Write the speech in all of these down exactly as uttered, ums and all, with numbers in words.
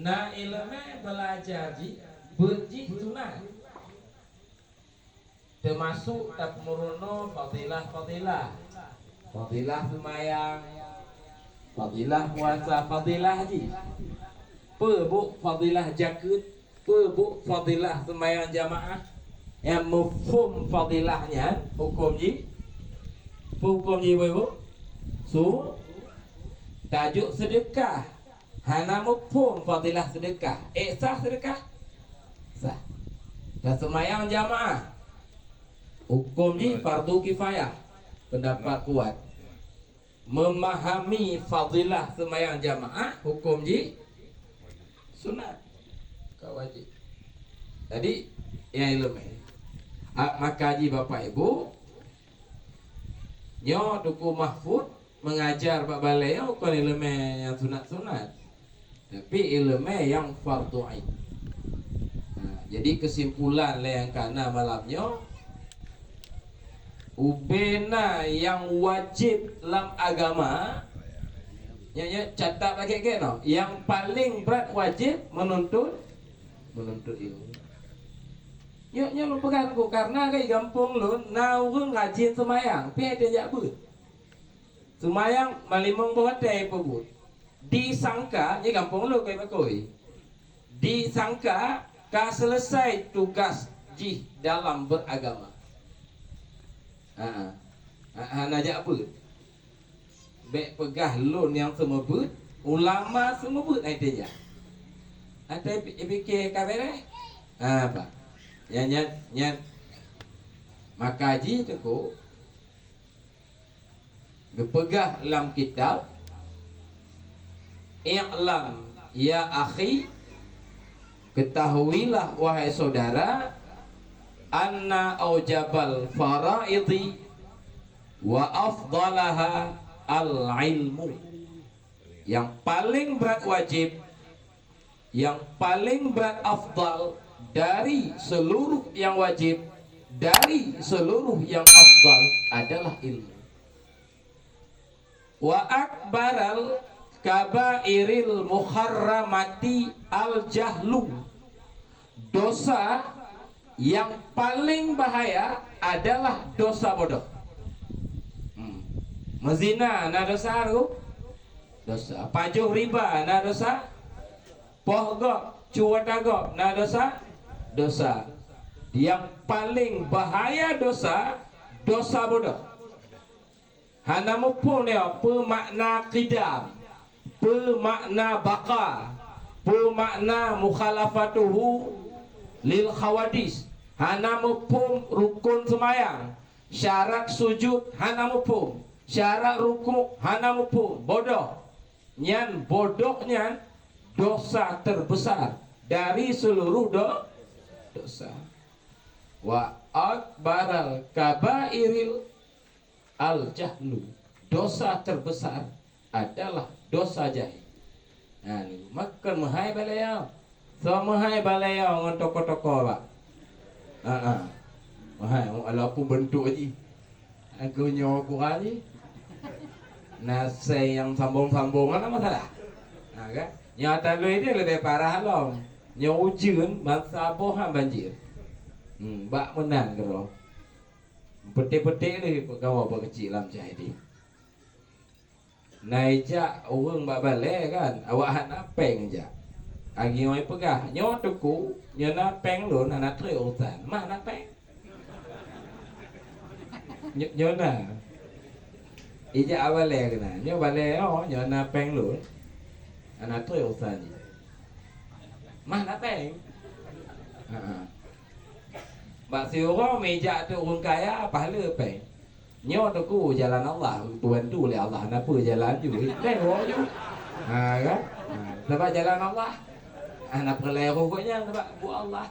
Na ileumèe beulajar jih, beuet jih sunat. Teumasuk tapeumeurunoe fadilah-fadilah. Fadilah seumayang, fadilah puasa, fadilah jih. Peue buet fadilah jakeuet, peue buet fadilah seumayang jamaah. Nyang muphom fadilah nyan, hukôm jih, peue hukôm jih, Ibu? Su-, tajok seudeukah. Hana muphom fadilah seudeukah. Ék sah seudeukah? Sah. Dan seumayang jamaah, hukôm jih fardu kifayah. Pendapat kuat. Memahami fadilah seumayang jamaah, hukôm jih sunat. Ka wajéb. Jadi, nyang ileumèe. Ah, maka jih Bapak Ibu, nyoe Teungku Mahfud mengajar bak balèe nyoe kon ileumèe nyang sunat-sunat, tapi ileumèe nyang fardhu ain. Nah, jadi kesimpulan lé nyang ka na malam nyoe, ubé na nyang wajéb lam agama, nyoe, nyoe catat lagèe-lagèe nyoe, nyang paleng brat wajéb menuntut, menuntut ilmu. Nyoe, nyoe lôn peugah Teungku, karena di gampông lôn na ureueng rajin seumayang, pih hana jak beuet. Seumayang malimong boh watèe peubuet. Disangka, di gampông lôn kai makoi. Disangka ka selesai tugas jih dalam beragama. Ha, ha. Ha, hana jak beuet. Bèk peugah lôn nyang seumeubeuet, ulama seumeubeuet, hai teuh jak. Hai teuh pi-, pikée ka bèrèh. Ha, bah. Nyan, nyan, nyan. Maka jih Teungku, geupeugah lam kitab, "I'lam ya akhi, ketahuilah wahai saudara, anna aujabal faraidi wa afdalaha al-ilmu." Yang paling berat wajib, yang paling berat afdal dari seluruh yang wajib, dari seluruh yang afdal adalah ilmu. Wa akbaral kabairil muharramati al jahlu. Dosa yang paling bahaya adalah dosa bodoh. Hmm. Meuzina na dosa, Teungku? Dosa. Pajoh riba na dosa? Poh gob, cuwata gob na dosa? Dosa. Yang paling bahaya dosa, dosa bodoh. Hana muphom nyoe peue makna qidam, peue makna baqa, peue makna mukhalafatuhu lil hawadis. Hana muphom rukon seumayang, syarat sujud hana muphom, syarat rukuk hana muphom. Bodoh. Nyan bodoh nyan dosa terbesar dari seluruh do-, dosa. Wa akbaral kabairil al-jahlu, dosa terbesar adalah dosa jahil. Ha, ni, makon meuhai balèe nyoe. Soe meuhai balèe nyoe ngon toko-toko, Pak? Ha, ha. Meuhai, walaupun bentuk jih. Aku nyoe kurang jih. Na asèe nyang sambong-sambong, hana masalah. Ha, kan? Nyoe ata lôn nyoe leubeh parah lom. Nyoe ujeuen, bansaboh han banjir. Hmm, bak meunan keudroe. Peuté-peuté lé peugawa bak keuchik lam cahidi. Na ijak ureueng bak balèe kan, awak hana péng jak. Lagèe nyoe peugah, "Nyoe Teungku, nyoe na péng lôn hana trép urusan." Mah na péng? Nyo-, nyoe na. Ijak bak balèe keunan. "Nyoe balèe nyoe, nyoe na péng lôn. Hana trép urusan jih." Mah na péng? Ha, ha. Bak siuroe meujak ateueh ureueng kaya, pahala péng. Nyoe Teungku jalan Allah, geubantu lé Allah, hana peue jalan ju. Lhèe woe ju. Ha, kan? Ha, sabab jalan Allah. Hana peureulèe roh gobnyan sabab buet Allah.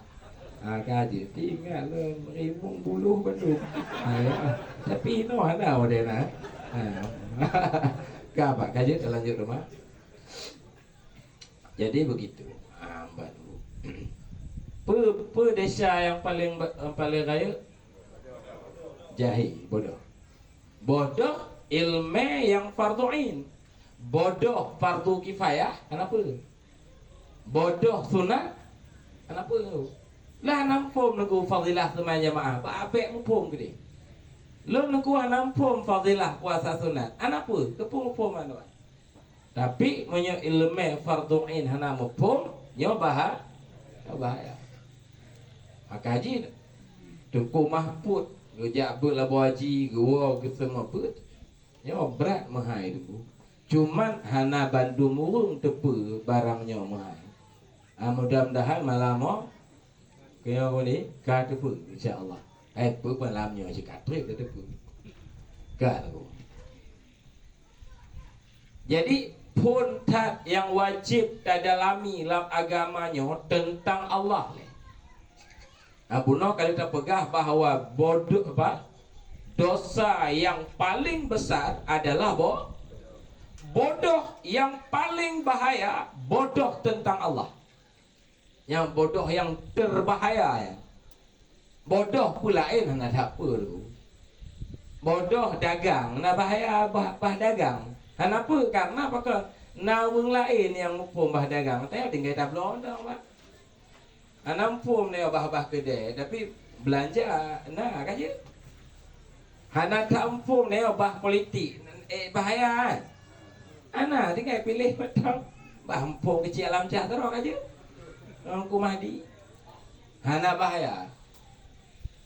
Ha, ka jeuet. Ingat lôn, rimueng buluh bandum. Ha, ya. Tapi inoe hana model na. Ha. Ka, Pak, ka jeuet, lanjut rumoh. Jadi begitu. Ha, ban. Peue, peue desya nyang paleng ba-, nyang paleng rayeuk? Jahé, bodoh. Bodoh ileumèe nyang fardhu ain. Bodoh fardhu kifayah, kenapa? Bodoh sunat, hana peue. Lah hana muphom Teungku fadilah seumayang jamaah, bak abék muphom keudeh. Lôn Teungku hana muphom fadilah puasa sunat, hana peue, keupeue muphom hana. Tapi meunyoe ileumé fardhu ain hana muphom, nyoe baha-, nyoe bahaya. Maka jih Teungku Mahfud geujak beuet laba haji, geuwoe geuseumeubeut. Nyoe brat meuhai Teungku. Cuman hana bandum ureuëng teupeue barang nyoe meuhai. Ah, mudah-mudahan malam nyoe keu nyoe boleh ka teupeue, insya Allah. Eh, peue malam nyoe cit ka trép ka teupeue. Ka Teungku. Jadi, phon that nyang wajéb tadalami lam agama nyoe teuntang Allah lé. Nah, bunoe ka lheueh tapeugah bahwa bodoh, apa? Dosa nyang paleng besar adalah bo-, bodoh, nyang paleng bahaya bodoh teuntang Allah. Nyang bodoh nyang terbahaya nyan. Bodoh peue laén hana that peue Teungku. Bodoh dagang na bahaya bah, bah dagang. Hana peue, karena pakon na ureuëng laén nyang muphom bah dagang, tanyoe tinggai tabloe dong, Pak. Hana muphom nyoe bah-bah keudè, tapi beulanja na ka jeuet. Hana that muphom nyoe bah politik, eh, bahaya, eh. Hana, tinggai piléh mantong. Bah muphom keuchik lam cah droe ka jeuet. Ngon Teungku Mahdi. Hana bahaya.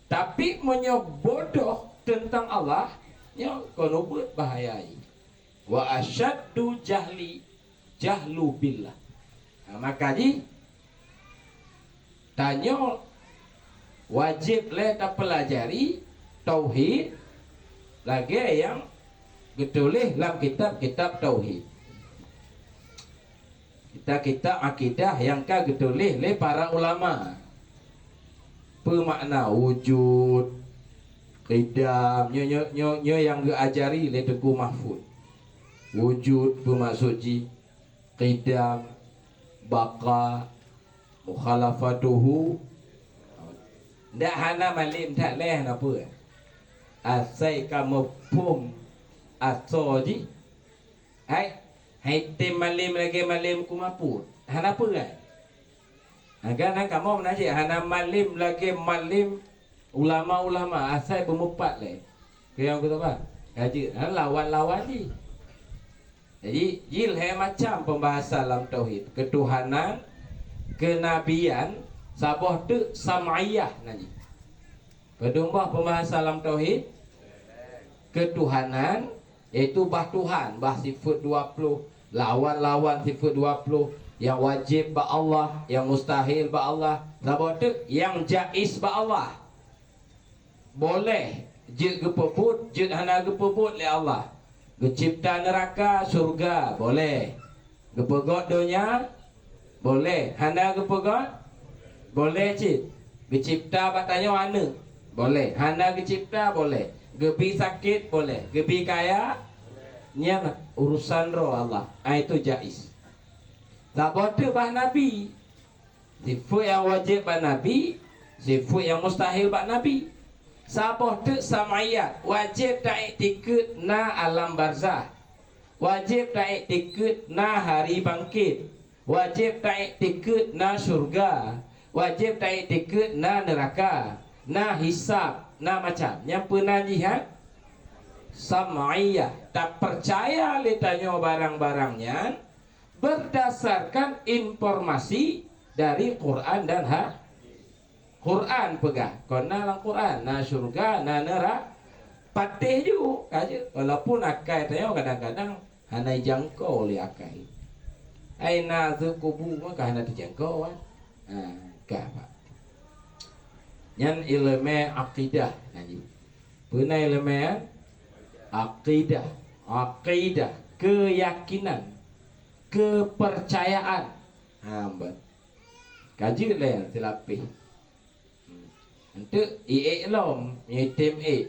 Tapi meunyoe bodoh teuntang Allah, nyoe kon ubeuet bahaya jih. Wa asyaddu jahli jahlu billah. Ha, maka jih, tanyoe wajéb lé tapeulajari tauhid lagée nyang geutuléh lam kitab-kitab tauhid. Kitab-kitab akidah nyang ka geutuléh lé para ulama. Peue makna wujud, qidam, nyoe, nyoe, nyoe, nyoe nyang geuajari lé Teungku Mahfud. Wujud peue maksud jih? Qidam, baqa, mukhalafatuhu. Ndak hana malem that lé hana peue. Asai ka muphom asoe jih. Hai, hai tem malem lagée malem Teungku Mahfud. Hana peue kan? Hana, kamoe meunan cit, hana malem lagée malem ulama-ulama asai beumeupat lé. Keu nyang geutobat. Ka jeuet, hana lawan-lawan jih. Jadi, jih lhée macam pembahasan lam tauhid. Ketuhanan, kenabian, saboh teuk sam'iyah na jih. Padum boh pembahasan lam tauhid? Ketuhanan, yaitu bah Tuhan, bah sifeut dua ploh, lawan-lawan sifeut dua ploh, nyang wajéb bak Allah, nyang mustahil bak Allah, saboh teuk nyang jaiz bak Allah. Boleh jeuet geupeubuet, jeuet hana geupeubuet lé Allah. Geucipta neuraka, syeuruga, boleh. Geupeugét donya, boleh. Hana geupeugét, boleh cit. Geucipta bak tanyoe aneuëk, boleh. Hana geucipta, boleh. Geubi sakét, boleh. Geubi kaya, nyan urusan droe Allah. Ah, itu jaiz. Saboh teuk bah Nabi. Sifeut nyang wajéb bak Nabi, sifeut nyang mustahil bak Nabi. Saboh teuk sam'iyah, wajéb taiktikeuet na alam barzakh. Wajéb taiktikeuet na hari bangkét. Wajéb taiktikeuet na syeuruga. Wajéb taiktikeuet na neuraka, na hisab, na macam. Nyang peue nan jih, ha? Sam'iyah. Tapeucaya lé tanyoe barang-barang nyan berdasarkan informasi dari Quran dan ha-, Quran peugah, kon na lam Quran, na syeuruga, na neura-, patéh ju, ka jeuet. Walaupun akai tanyoe kadang-kadang hana jangko lé akai. Ai na azeueb kubu mah ka hana teujangko, kan? Ha, ka, Pak. Nyan ileumé akidah, na jih. Peue nan ileumé, eh? Akidah, akidah, keyakinan, kepercayaan. Ha, ban. Ka jeuet lé silapéh. Hmm. Enteuk iék lom, nyoe item ék.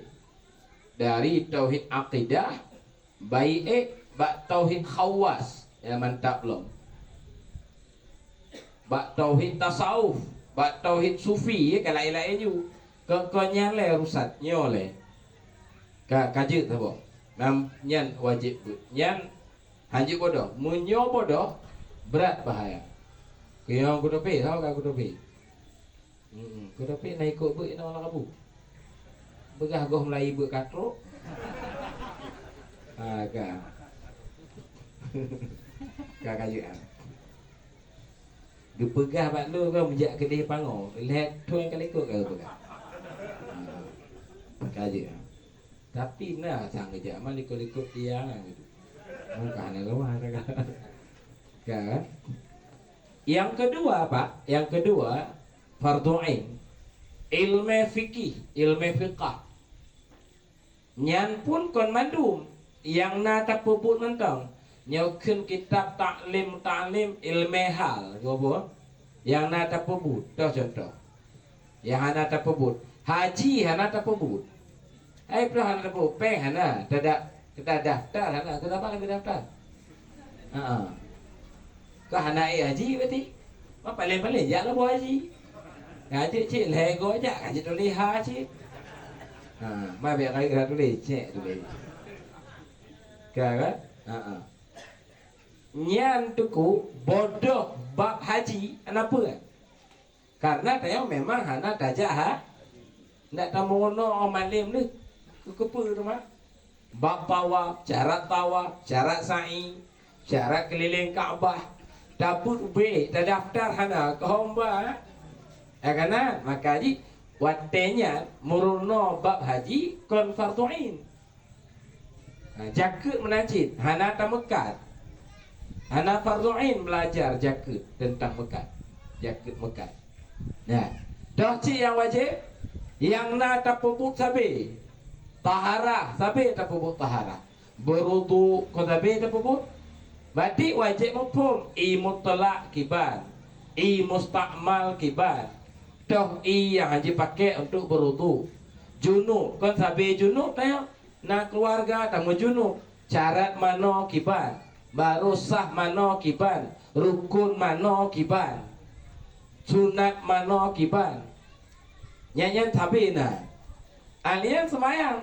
Dari tauhid akidah, baik ék bak tauhid khawas, nyang mantap lom. Bak tauhid tasawuf, bak tauhid sufi, ya, ka laén-laén ju. Kon, kon nyan lé rusak, nyoe lé. Ka, ka jeuet saboh. Nam, nyan wajéb beuet. Nyan hanjeuet bodoh. Meunyoe bodoh, brat bahaya. Keu nyang kutopé, tho ka kutopé. Hmm, kutopé na ikot beuet inoe lam kabu. Peugah goh meulayi beuet ka trok. Ha, ka. Ka, ka jeuet, ha. Geupeugah bak lôn kan meujak keudeh pango. Lhèe thon ka likot ka geupeugah. Ha, ka jeuet, ha. Tapi na sang geujak man likot-likot tiang gitu. Mungkah na geuwah ka. Ka, kan? Yang kedua, Pak, yang kedua, fardhu ain. Ilmu fikih, ilmu fiqah. Nyan pun kon mandum nyang na tapeubuet mantong. Nyoe kheun kitab Taklim Muta'allim Ilmu Hal, gobo. Nyang na tapeubuet, toh contoh. Nyang hana tapeubuet. Haji hana tapeubuet. Hai, peue hana tapeubuet, péng hana. Tada-, tadaftar hana. Kenapa hana tadaftar? Ha. Ka hana ék haji berarti. Ma paléng-paléng jak lom haji. Ka jeuet cit lhèe goe jak, ka jeuet tuléh ha cit. Ha, ma biar kali kena tuléh, cek tuléh. Ka, kan? Ha, ha. Nyan teungku bodoh bab haji, kenapa? Karena tanyoe memang hana tajak ha-, ndak tameurunoe malém lé. Keu keupeue teuma? Bab tawaf, syarat tawaf, syarat sa'i, syarat keulileng Ka'bah, tabeuet ubé, tadaftar hana, keu hamba. Ya kan? Maka jih watèe nyan meurunoe bab haji kon fardhu ain. Ha, jakeuet meunan cit, hana tameukat. Hana fardhu ain belajar jakeuet teuntang meukat. Jakeuet meukat. Nah, toh cit nyang wajéb, nyang na tapeubuet sabé. Taharah, sabé tapeubuet taharah. Beurudu, kon sabé tapeubuet. Berarti wajéb muphom, ie mutlak kiban, ie mustakmal kiban. Toh ie nyang jipaké untuk beurudu. Junub, kon sabé junub tayong. Na keuluwarga tameujunub, syarat manoe kiban, barô sah manoe kiban, rukon manoe kiban, sunat manoe kiban. Nyan, nyan sabé na. Ahli nyan seumayang.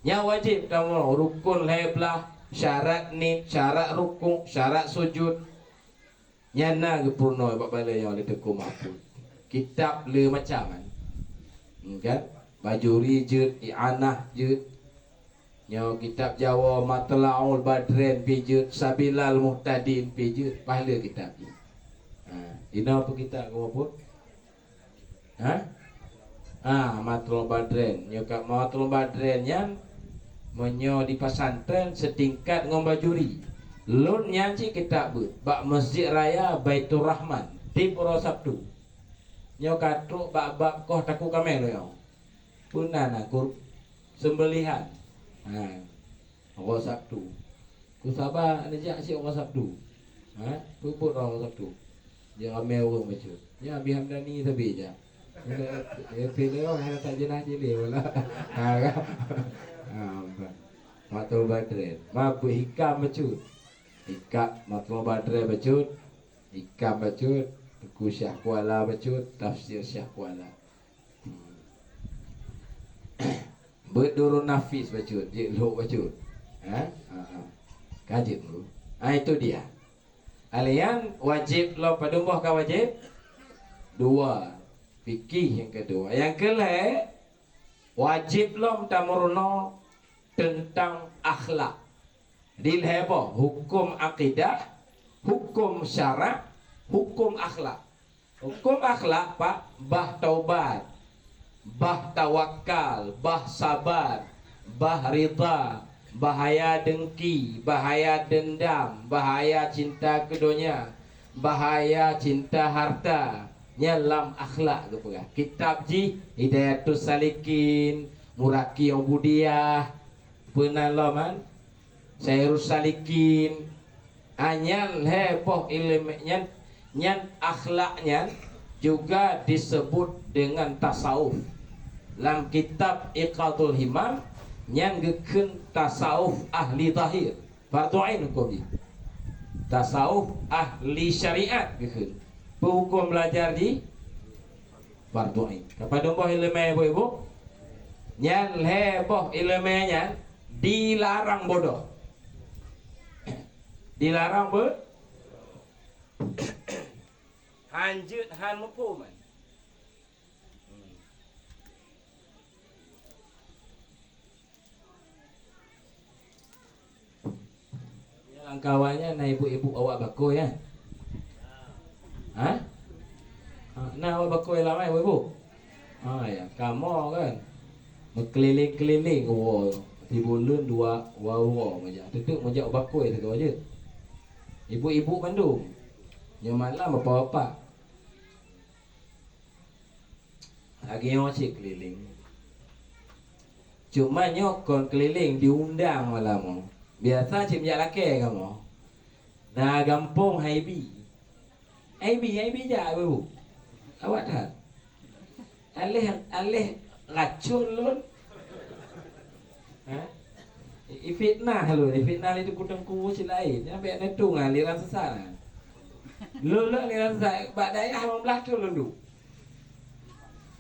Nyan wajéb tamong rukon lhèe blaih, syarat niet, syarat rukuk, syarat sujud. Nyan na geupeurunoe bak balèe nyoe lé Teungku Mahfud. Kitab le macam kan? Hmm, kan? Bajuri jeuet, I'anah jeuet. Nyoe kitab Jawoe Matlaul Badrain pih jeuet, Sabilal Muhtadin pih jeuet, paih le kitab jih. Ha, inoe peue kitab keu Mahfud? Ha? Ah, Matlul Badren. Nyoe ka Matlul Badren nyan, meunyoe di pesantren setingkat ngon Bajuri. Lôn nyan cit kitab beuet bak Masjid Raya Baitur Rahman, tiep uroe Sabtu. Nyoe ka trok bak bab koh takue kaméng lôn nyoe. Peue nan, ah, kur-, seumbeulihan. Ha. Uroe Sabtu. Ku saba neujak cit uroe Sabtu. Ha? Peubuet uroe Sabtu. Jeuet ramé ureueng bacut. Nyan Abi Hamdani sabe jak. Eh, pih lé hana tajeunah cit lé wala. Ha, kan? Ha, bah. Matlul Badren. Ma beuhikam bacut. Hikam Matlul Badren bacut. Hikam bacut. Teuku Syah Kuala bacut. Tafsir Syah Kuala. Beuet Durun Nafis bacut, jeuet lhok bacut. Ha? Ha, ha. Ka jeuet meureuh. Ha, itu dia. Alian wajéb lom padum boh ka wajéb? Dua. Fikih nyang keudua. Nyang keulhèe, wajéb lom tameurunoe teuntang akhlak. Di lhèe boh, huköm akidah, huköm syarak, huköm akhlak. Huköm akhlak, Pak, bah taubat, bah tawakal, bah sabar, bah ridha, bahaya dengki, bahaya dendam, bahaya cinta keu donya, bahaya cinta harta. Nyan lam akhlak geupeugah. Kitab jih Hidayatus Salikin, Muraqi Ubudiyah, peunan lom kan? Sairus Salikin. Ah, nyan lhèe boh ileumèe nyan, nyan akhlak nyan juga disebut dengan tasawuf. Lam kitab Iqadul Himam, nyan geukheun tasawuf ahli zahir. Fardhu ain huköm jih. Tasawuf ahli syariat geukheun. Peuhuköm belajar di Fardhu ain. Ka padum boh ileumèe, ibu-ibu? Nyan lhèe boh ileumèe nyan dilarang bodoh. Dilarang be-, Anjeut han muphom, man. Hmm. Lam kawan nyan na ibu-ibu awak bakôi, ya? Ha? Ha, na awak bakôi lam, ibu-ibu? Ha, ya, kamoe kan. Meukeulileng-keulileng woe. Tibu lôn dua woe, woe meujak. Teuteup meujak bakôi sigoe jeuet. Ibu-ibu mandum. Nyoe malam bapak-bapak. Lagèe nyoe cit keulileng. Cuma nyoe kon keulileng diundang malam nyoe. Biasa cit meujak lakèe kamoe. Na gampông hai bi. Hai bi, hai bi jak, Bu. Awak that. Aléh, aléh racôn lôn. Ha? I-, ifitnah lôn, ifitnah lé teungku-teungku cit laén. Nyan bèk neutông aliran sesat. Lôn, lôn aliran sesat, bak dayah limong blaih thôn lôn duek.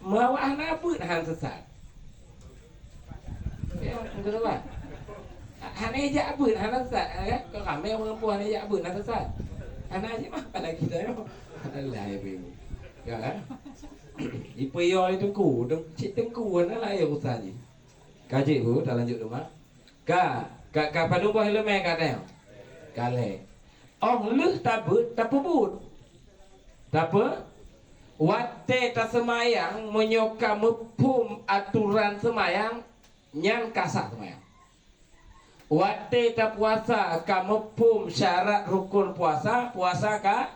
Meuawah hana beuet han sesat. Ya, beutôi lah. Hana jak beuet hana sesat, ya. Kok ramè ureueng puih hana jak beuet hana sesat. Hana cit mah apalagi tanyoe. Alah, ya, Bu. Ya, kan? Ipeuyô lé teungku, teung-, cit teungku hana laén urusan jih. Ka jeuet, Bu, talanjut teuma. Ka, ka, ka padum boh ileumèe ka teuh? Ka lhèe. Óh lheueh tabeuet, tapeubuet. Tape-, watèe taseumayang, meunyoe ka muphom atoran seumayang, nyan ka sah seumayang. Watèe tapuasa, ka muphom syarat rukon puasa, puasa ka,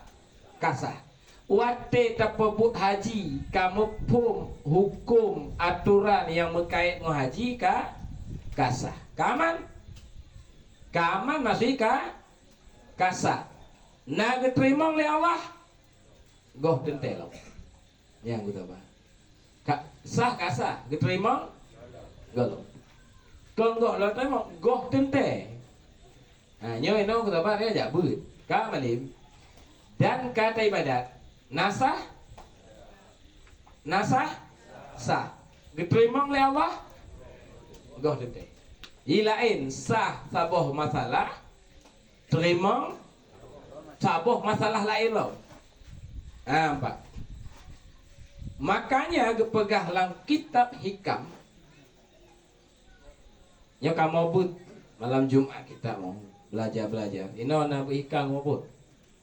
ka sah. Watèe tapeubuet haji, ka muphom hukôm atoran nyang meukait ngon haji ka, ka sah. Ka aman? Ka aman maksud ka, ka sah. Na geuteurimong lé Allah? Goh teuntèe lom. Nyang geutobat. Ka, sah ka sah, geuteurimong? Goh lom. Kon goh lom teurimong, goh teuntèe. Ha, nyoe inoe geutobat nyoe jak beuet. Ka malem. Dan ka taibadat. Na sah? Na sah? Sah. Geuteurimong lé Allah? Goh teuntèe. Ji laén sah saboh masalah, teurimong saboh masalah laén lom. Ha, nampak. Makanya geupeugah lam kitab Hikam, nyoe kamoe beuet malam Jumat kitab nyoe, belajar-belajar. Inoe na beuet Hikam kamoe beuet.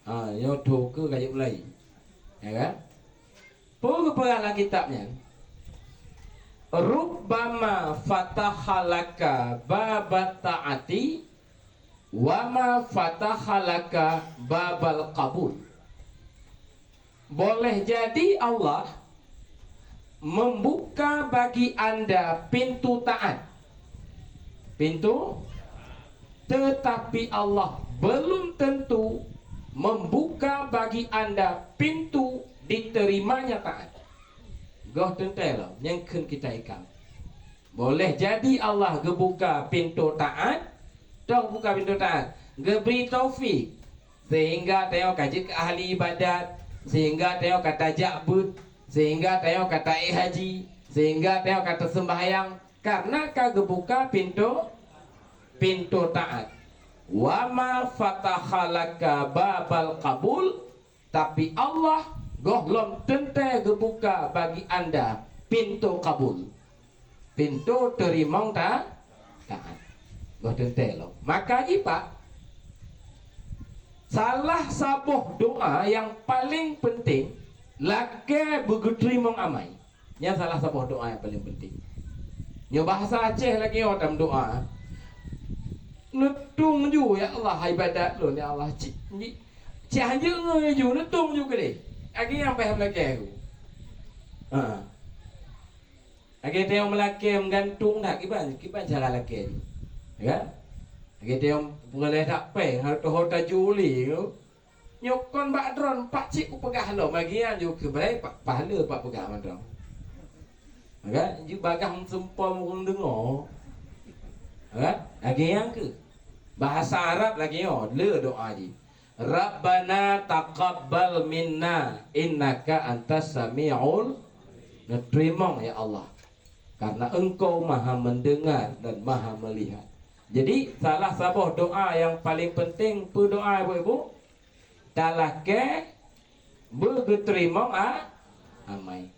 Ha, nyoe thô keuh ka jeuet mulai. Ya kan? Peue geupeugah lam kitab nyan? "Rubbama fataha laka babat ta'ati, wa ma fataha laka babal qabul." Boleh jadi Allah membuka bagi anda pintu taat. Pintu, tetapi Allah belum tentu membuka bagi anda pintu diterimanya taat. Goh teuntèe lom, nyang kheun kitab Hikam. Boleh jadi Allah geubuka pintoe taat, toh buka pintoe taat, geubri taufik, sehingga tanyoe ka jeuet keu ahli ibadat, sehingga tanyoe ka tajak beuet, sehingga tanyoe ka taék haji, sehingga tanyoe ka taseumbahyang, karena ka geubuka pintoe, pintoe taat. "Wa ma fataha laka babal qabul," Tapi Allah gohlom teuntèe geubuka bagi anda pintoe kabul, pintoe teurimong ta-, taat. Goh teuntèe lom. Maka jipak, salah saboh doa nyang paleng peunteng lakèe beugeuteurimong amai. Nyan salah saboh doa nyang paleng peunteng. Nyoe bahasa Aceh lagèe nyoe tameudoa. Neutông ju, ya Allah, ibadat lôn, ya Allah, cit, cit hanjeuet ngon ju, neutông ju keudeh. Lagèe nyang payah meulakèe ku. Ha. Lagèe tanyoe meulakèe meugantung that, kiban, kiban cara lakèe jih. Ya kan? Lagèe tanyoe peureulèe that pèng, hareuta-hareuta ju lé nyoe. Nyoe kon bak droe, pakcik kupeugah lom, lagèe nyan ju keuh, beurai pa-, pahala pak peugah mantong. Kan? Ju bagaih meuseumpom ureueng deungoe. Kan? Lagèe nyan keuh. Bahasa Arab lagèe nyoe, le doa jih. "Rabbana taqabbal minna innaka antas samiul," neuteurimong, ya Allah, karena Engkau Maha Mendengar dan Maha Melihat. Jadi, salah saboh doa nyang paleng peunteng, peue doa, ibu-ibu? Talakèe Beugeuteurimong a-, amai.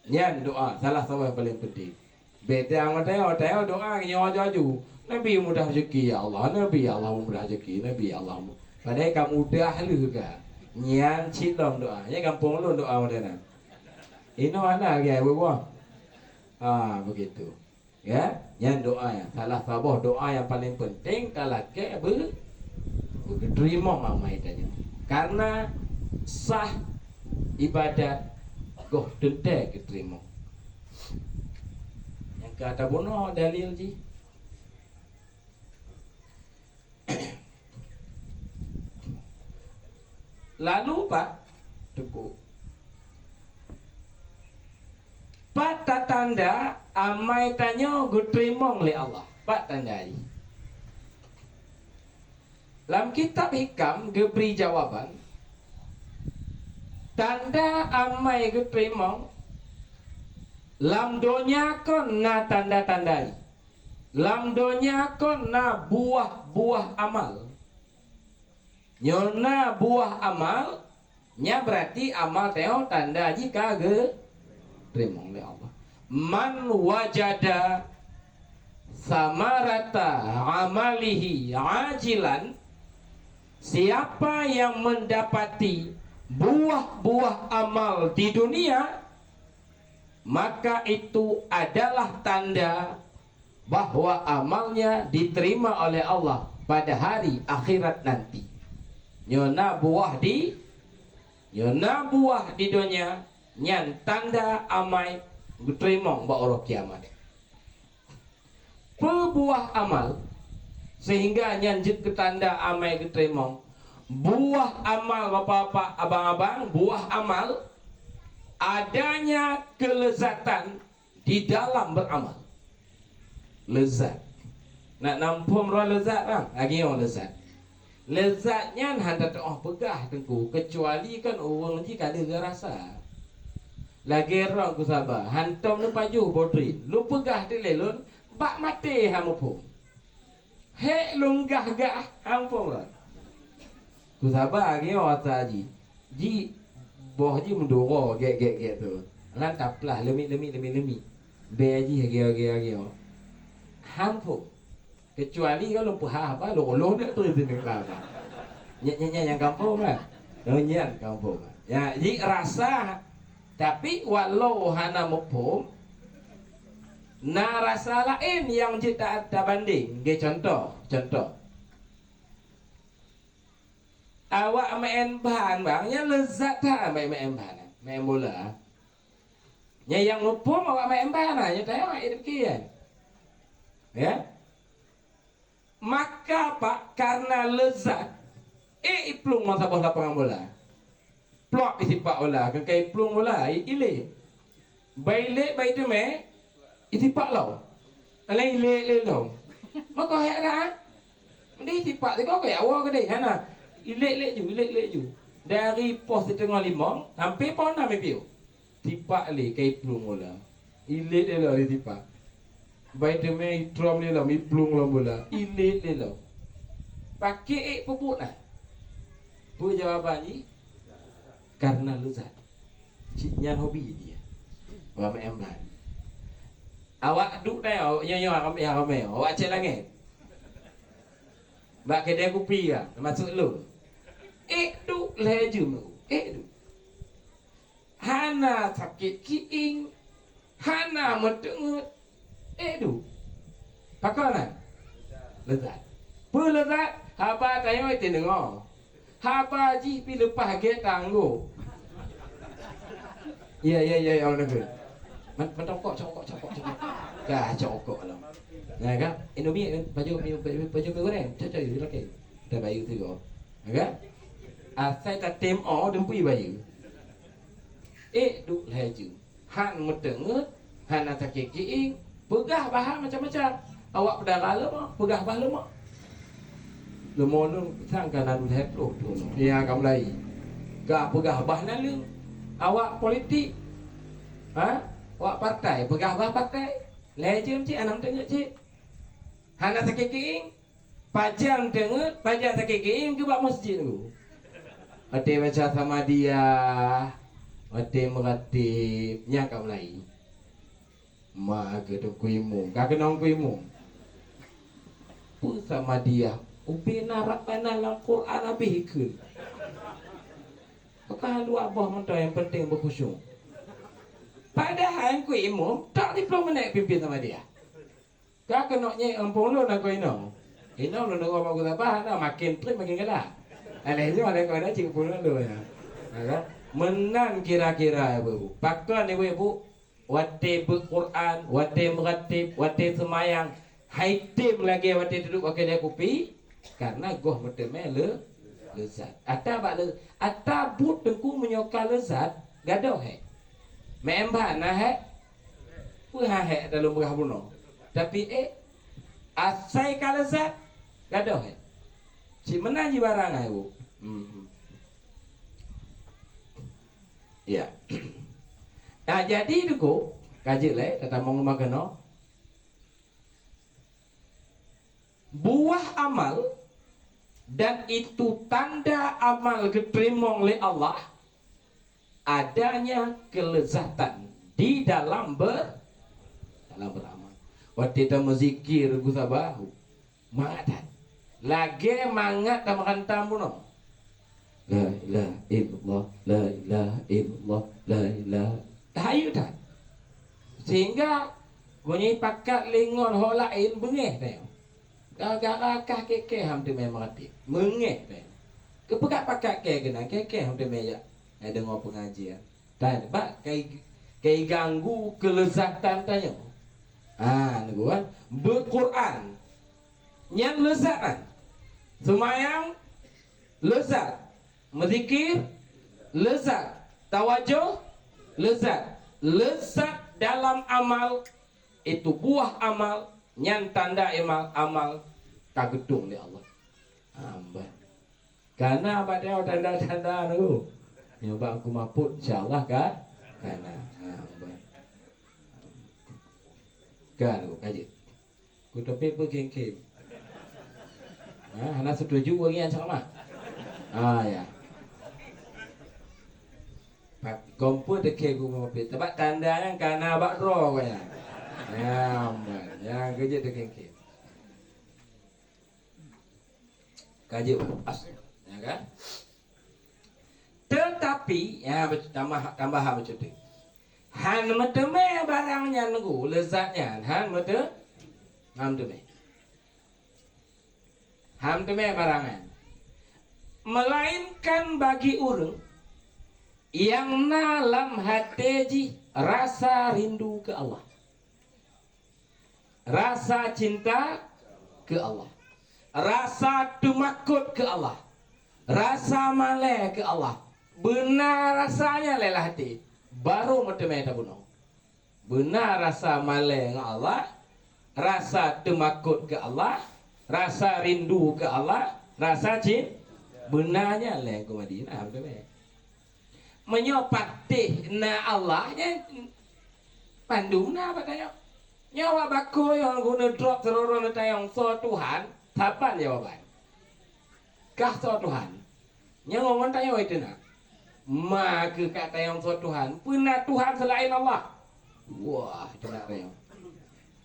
Nyan doa salah saboh nyang paleng penting. Beda ngon tanyoe, tanyoe doa nyoe aju-aju. Nabi mudah rezeki ya Allah, Nabi ya Allah mudah rezeki, Nabi ya Allah mu-, padahai ka mudah lheueh ka. Nyan cit lom doa. Nyan gampông lôn doa model nyan. Inoe hana lagèe bubuah. Ha, begitu. Ya, nyan doa nyan. Salah saboh doa nyang paleng penting ka lakèe beu-, beuteurimong amai tanyoe. Karena sah ibadat goh teuntèe geuteurimong. Nyang ka tabunoe dalil jih. Lalu pat teupeu, pat tatanda amai tanyoe geuteurimong lé Allah? Pat tanda jih? Lam kitab Hikam geubri jawaban, tanda amai geuteurimong lam donya kon na tanda-tanda jih. Lam donya kon na buah-buah amal. Nyoe na buah amal, nyan berarti amal tanyoe tanda jih ka geuteurimong lé Allah. "Man wajada samarata amalihi ajilan," siapa yang mendapati buah-buah amal di dunia, maka itu adalah tanda bahwa amalnya diterima oleh Allah pada hari akhirat nanti. Nyoe na buah di, nyoe na buah di donya, nyan tanda amai geuteurimong bak uroe kiamat. Peue buah amal sehingga nyan jeuet keu tanda amai geuteurimong? Buah amal, bapak-bapak, abang-abang, buah amal adanya kelezatan di dalam beramal. Lezat. Nak na muphom droe lezat, bang? Lagèe nyoe lezat. Lezat nyan hana teuoh peugah, Teungku, keucuali kan ureueng jih ka lheueh geurasa. Lagèe droe, Teungku, saba, hantom neupajoh bodrin. Lôn peugah teuk lé lôn, bak maté han muphom. Hék lôn gah-gah, han muphom lôn. Teungku, saba, lagèe nyoe asa jih. Ji, boh jih meuduro gèk-gèk-gèk tu. Lam taplah leumit-leumit, leumit-leumit. Bèe jih gèo-gèo-gèo. Han phom. Keucuali kalau lôn peuhah haba, lôn oloh neuk tu sineuk lam. Nyan, nyan, nyan nyang kampung kan? Oh, nyan kampung kan? Ya, ji rasa, tapi walau hana muphom, na rasa laén nyang jeuet ta-, tabandéng. Lagèe contoh, contoh. Awak maén ban, bang, nyan leuzat that maén, maén ban, maén bola. Nyan nyang muphom awak maén ban, nyan tayang awak demikian. Ya. Maka, Pak, karena leuzat, eh, iplueng masa boh lapangan bola. Plok isipak bola, keukai plueng bola, i-, ilé. Bai ilé, bai teumé, isipak lom. Alah ilé lé lom. Maka hék rang. Mending isipak sigoe keu awak keudéh, hana. Ilé lé ju, ilé lé ju. Dari poh siteungoh limong sampai poh nam ipiôh. Sipak lé kai plueng bola. Ilé lé lom isipak. Bai teumé itrom lé lom, iplueng lom bola. Ilé lé lom. Paké ék peubuet na. Peue jawaban jih? Karena leuzat. Cit nyan hobi dia. Awak maén ban. Awak duek dai, awak nyoe-nyoe ramé-ramé, awak cek langét. Bak keudè kupi ka, teumasuk lôn. Ék duek lhèe jeuem, ék duek. Hana sakét kiéng, hana meuteungeut, ék duek. Pakon na? Leuzat. Peue leuzat? Haba tanyoe teudeungoe. Haba jih pih leupah gét tanggong. Ya, ya, ya, ya, beuna. Man, man cokok, cokok, cokok, cokok. Ka cokok lom. Ya kan? Indomie, baju, baju, baju, baju goreng. Cocok, cocok, cocok. Dah bayu tu go. Ya kan? Asai tatem o, dempui bayu. Ék duek lhèe jeuem. Han meuteungeut, hana sakét kiéng, peugah bah macam-macam. Awak peudara leumoh, peugah bah leumoh. Leumoh lôn sang ka na lhèe ploh thôn. Ya, ka mulai. Ka peugah bah naleueng. Awak politik, ha? Awak partai, peugah bah partai. Lhèe jeuem cit, hana meuteungeut cit. Hana sakét kiéng. Pajan teungeut, pajan sakét kiéng keu bak masjid tu. Watée baca Samadiyah, watée meuratib, nyang ka mulai. Ma keu Teungku Imum, ka keunong Teungku Imum. Peue Samadiyah? Ubena Rabbana lam Quran habéh ikheun. Bukan dua boh mantong, nyang penting beukhusyuk. Padahai Teungku Imum tak lhèe ploh menit pimpin Samadiyah. Ka keunong nyang ampôn lôn aku inong. Inong lôn deungoe bak gurée bah, na makin trép makin galak. Alah nyoe ada kau ada cik pun lalu ya. Ha, kan? Meunan kira-kira ibu-ibu. Pakon ibu-ibu watée beuet Quran, watée meuratib, watée seumayang, hai tem lagée watée duduek bak keude kupi, karena goh meuteumé le leuzat. Ata bak le ata buet teungku meunyoe ka leuzat, gadôh he. Meu'en bah na he. Peue ha he dalam beurah bunoe. Tapi eh asai ka leuzat, gadôh he. Cit meunan jibarang hai bu. Hmm. Ya. Nah, jadi teungku, ka jeuet lé tatamong rumoh keunoe. Buah amal dan itu tanda amal geuteurimong lé Allah, adanya kelezatan di dalam ber dalam beramal. Watée tameuzikir geusabahu, mangat that. Lagée mangat tameuranta bunoe. La ilaha illallah, la ilaha illallah, la ilaha. Tahayeu that. Sehingga geunyang pakat lé ngon ho laén beungéh teuh. Gara-gara kah keu-keu ham teumé meuratéb. Meungéh teuh. Keupeugah pakat keu keunan keu-keu ham teumé jak. Hai deungoe peungajian. Tan bak kai kai ganggu keuleuzatan tanyoe. Ha, nyoe kan. Beuquran. Nyan leuzat kan. Seumayang leuzat. Meuzikir leuzat. Tawajoh leuzat. Leuzat dalam amal, itu buah amal, nyan tanda imal amal ka geudong lé Allah. Hamba. Kana bak tanda-tanda tu. Nyoe bak aku mapot insya-Allah ka kana. Hamba. Ka tu ka jeuet. Ku topik pun kengkem. Ha, hana setuju lagi yang ceramah. Ah ya. Pak kompor dekat ku ngopi. Sebab tanda yang kana bak draw kau ya. Ya, aman. Ya, kerja dekat. Kaji pas. Ya kan? Tetapi, ya, tambah tambahan betul tu. Han meuteumé barang nyan nunggu, lezat nyan han meuteumé. Han meuteumé. Han meuteumé barang nyan. Melainkan bagi ureuëng nyang na lam até jih rasa rindu keu Allah. Rasa cinta keu Allah. Rasa teumakot keu Allah. Rasa malée keu Allah. Beuna rasa nyan lé lam até, baru meuteumé tabunoe. Beuna rasa malée ngon Allah, rasa teumakot keu Allah, rasa rindu keu Allah, rasa cin-, beuna nyan lé ku Madinah meuteumé. Meunyoe patéh na Allah, nyan mandum na bak tanyoe. Nyoe awak bakoi nyang guna drop seuroro neutanyong soe Tuhan, saban jawaban. Kah soe Tuhan? Nyoe ngon tanyoe itu na. Ma keu ka tanyong soe Tuhan? Peue na Tuhan seulaén Allah? Wah, itu na tanyong.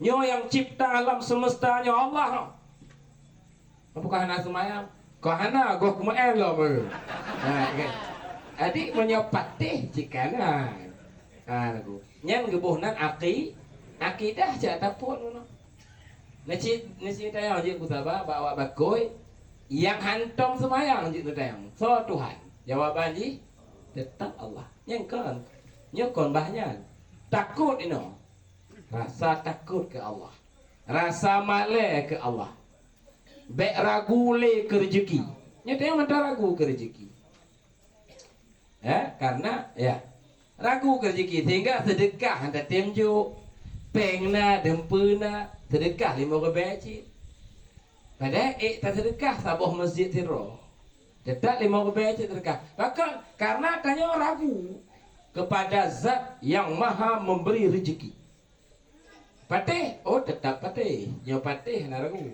Nyoe nyang cipta alam semesta nyoe Allah. Apakah hana seumayang? Kok hana, goh kumeu'en lom. Ha, kan? Adik meunyoe patéh cit kana. Ha, lagu. Nyan geuboh nan aki-, akidah cak tapot ngono. Neucit, neucit tayang jeuet beusaba bak awak bakoi nyang hantom seumayang jeuet neutayang. Soe Tuhan? Jawaban jih tetap Allah. Nyan kon. Nyoe kon bah nyan. Takot inoe. Rasa takot keu Allah. Rasa malée keu Allah. Bék ragu lé keu reuzeki. Nyoe teuh mantong ragu keu reuzeki. Ya, karena ya ragu keu reuzeki sehingga seudeukah hana tem jok. Péng na, deumpeue na, seudeukah limong ribée cit. Padahai ék taseudeukah saboh meuseujid sidroe. Teutap limong ribée cit seudeukah. Pakon? Karena tanyoe ragu kepada Zat yang Maha Memberi Rezeki. Patéh? Oh, teutap patéh. Nyoe patéh hana ragu.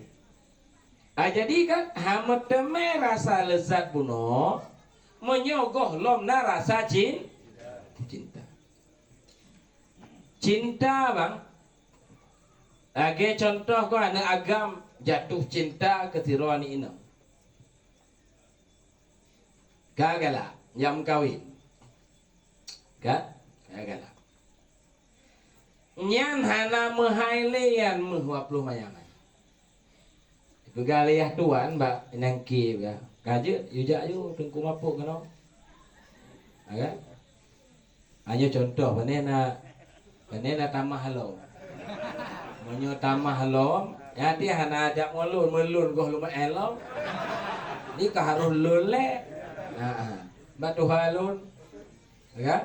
Ah, jadi kan, ha meuteumé rasa leuzat bunoe, Meunyoe gohlom na rasa cin-, cinta. Cinta, bang. Lagèe contoh kon aneuk agam jatuh cinta keu sidroe aneuk inong. Ka galak, nyang meukawen. Ka? Ka galak. Nyan hana meuhai lé nyan meuh dua ploh manyam. Peugah lé yah tuan bak inong ké, peugah, "Ka jeuet, yue jak yue, Teungku mapok keunoe." Ha, kan? Nyoe contoh, pane na, pane na tamah lom. Meunyoe tamah lom, nyan hana jak ngon lôn, meulôn goh lom lom. Nyan ka harôh lôn lé. Ha, ha. Bak tuha lôn. Ya kan?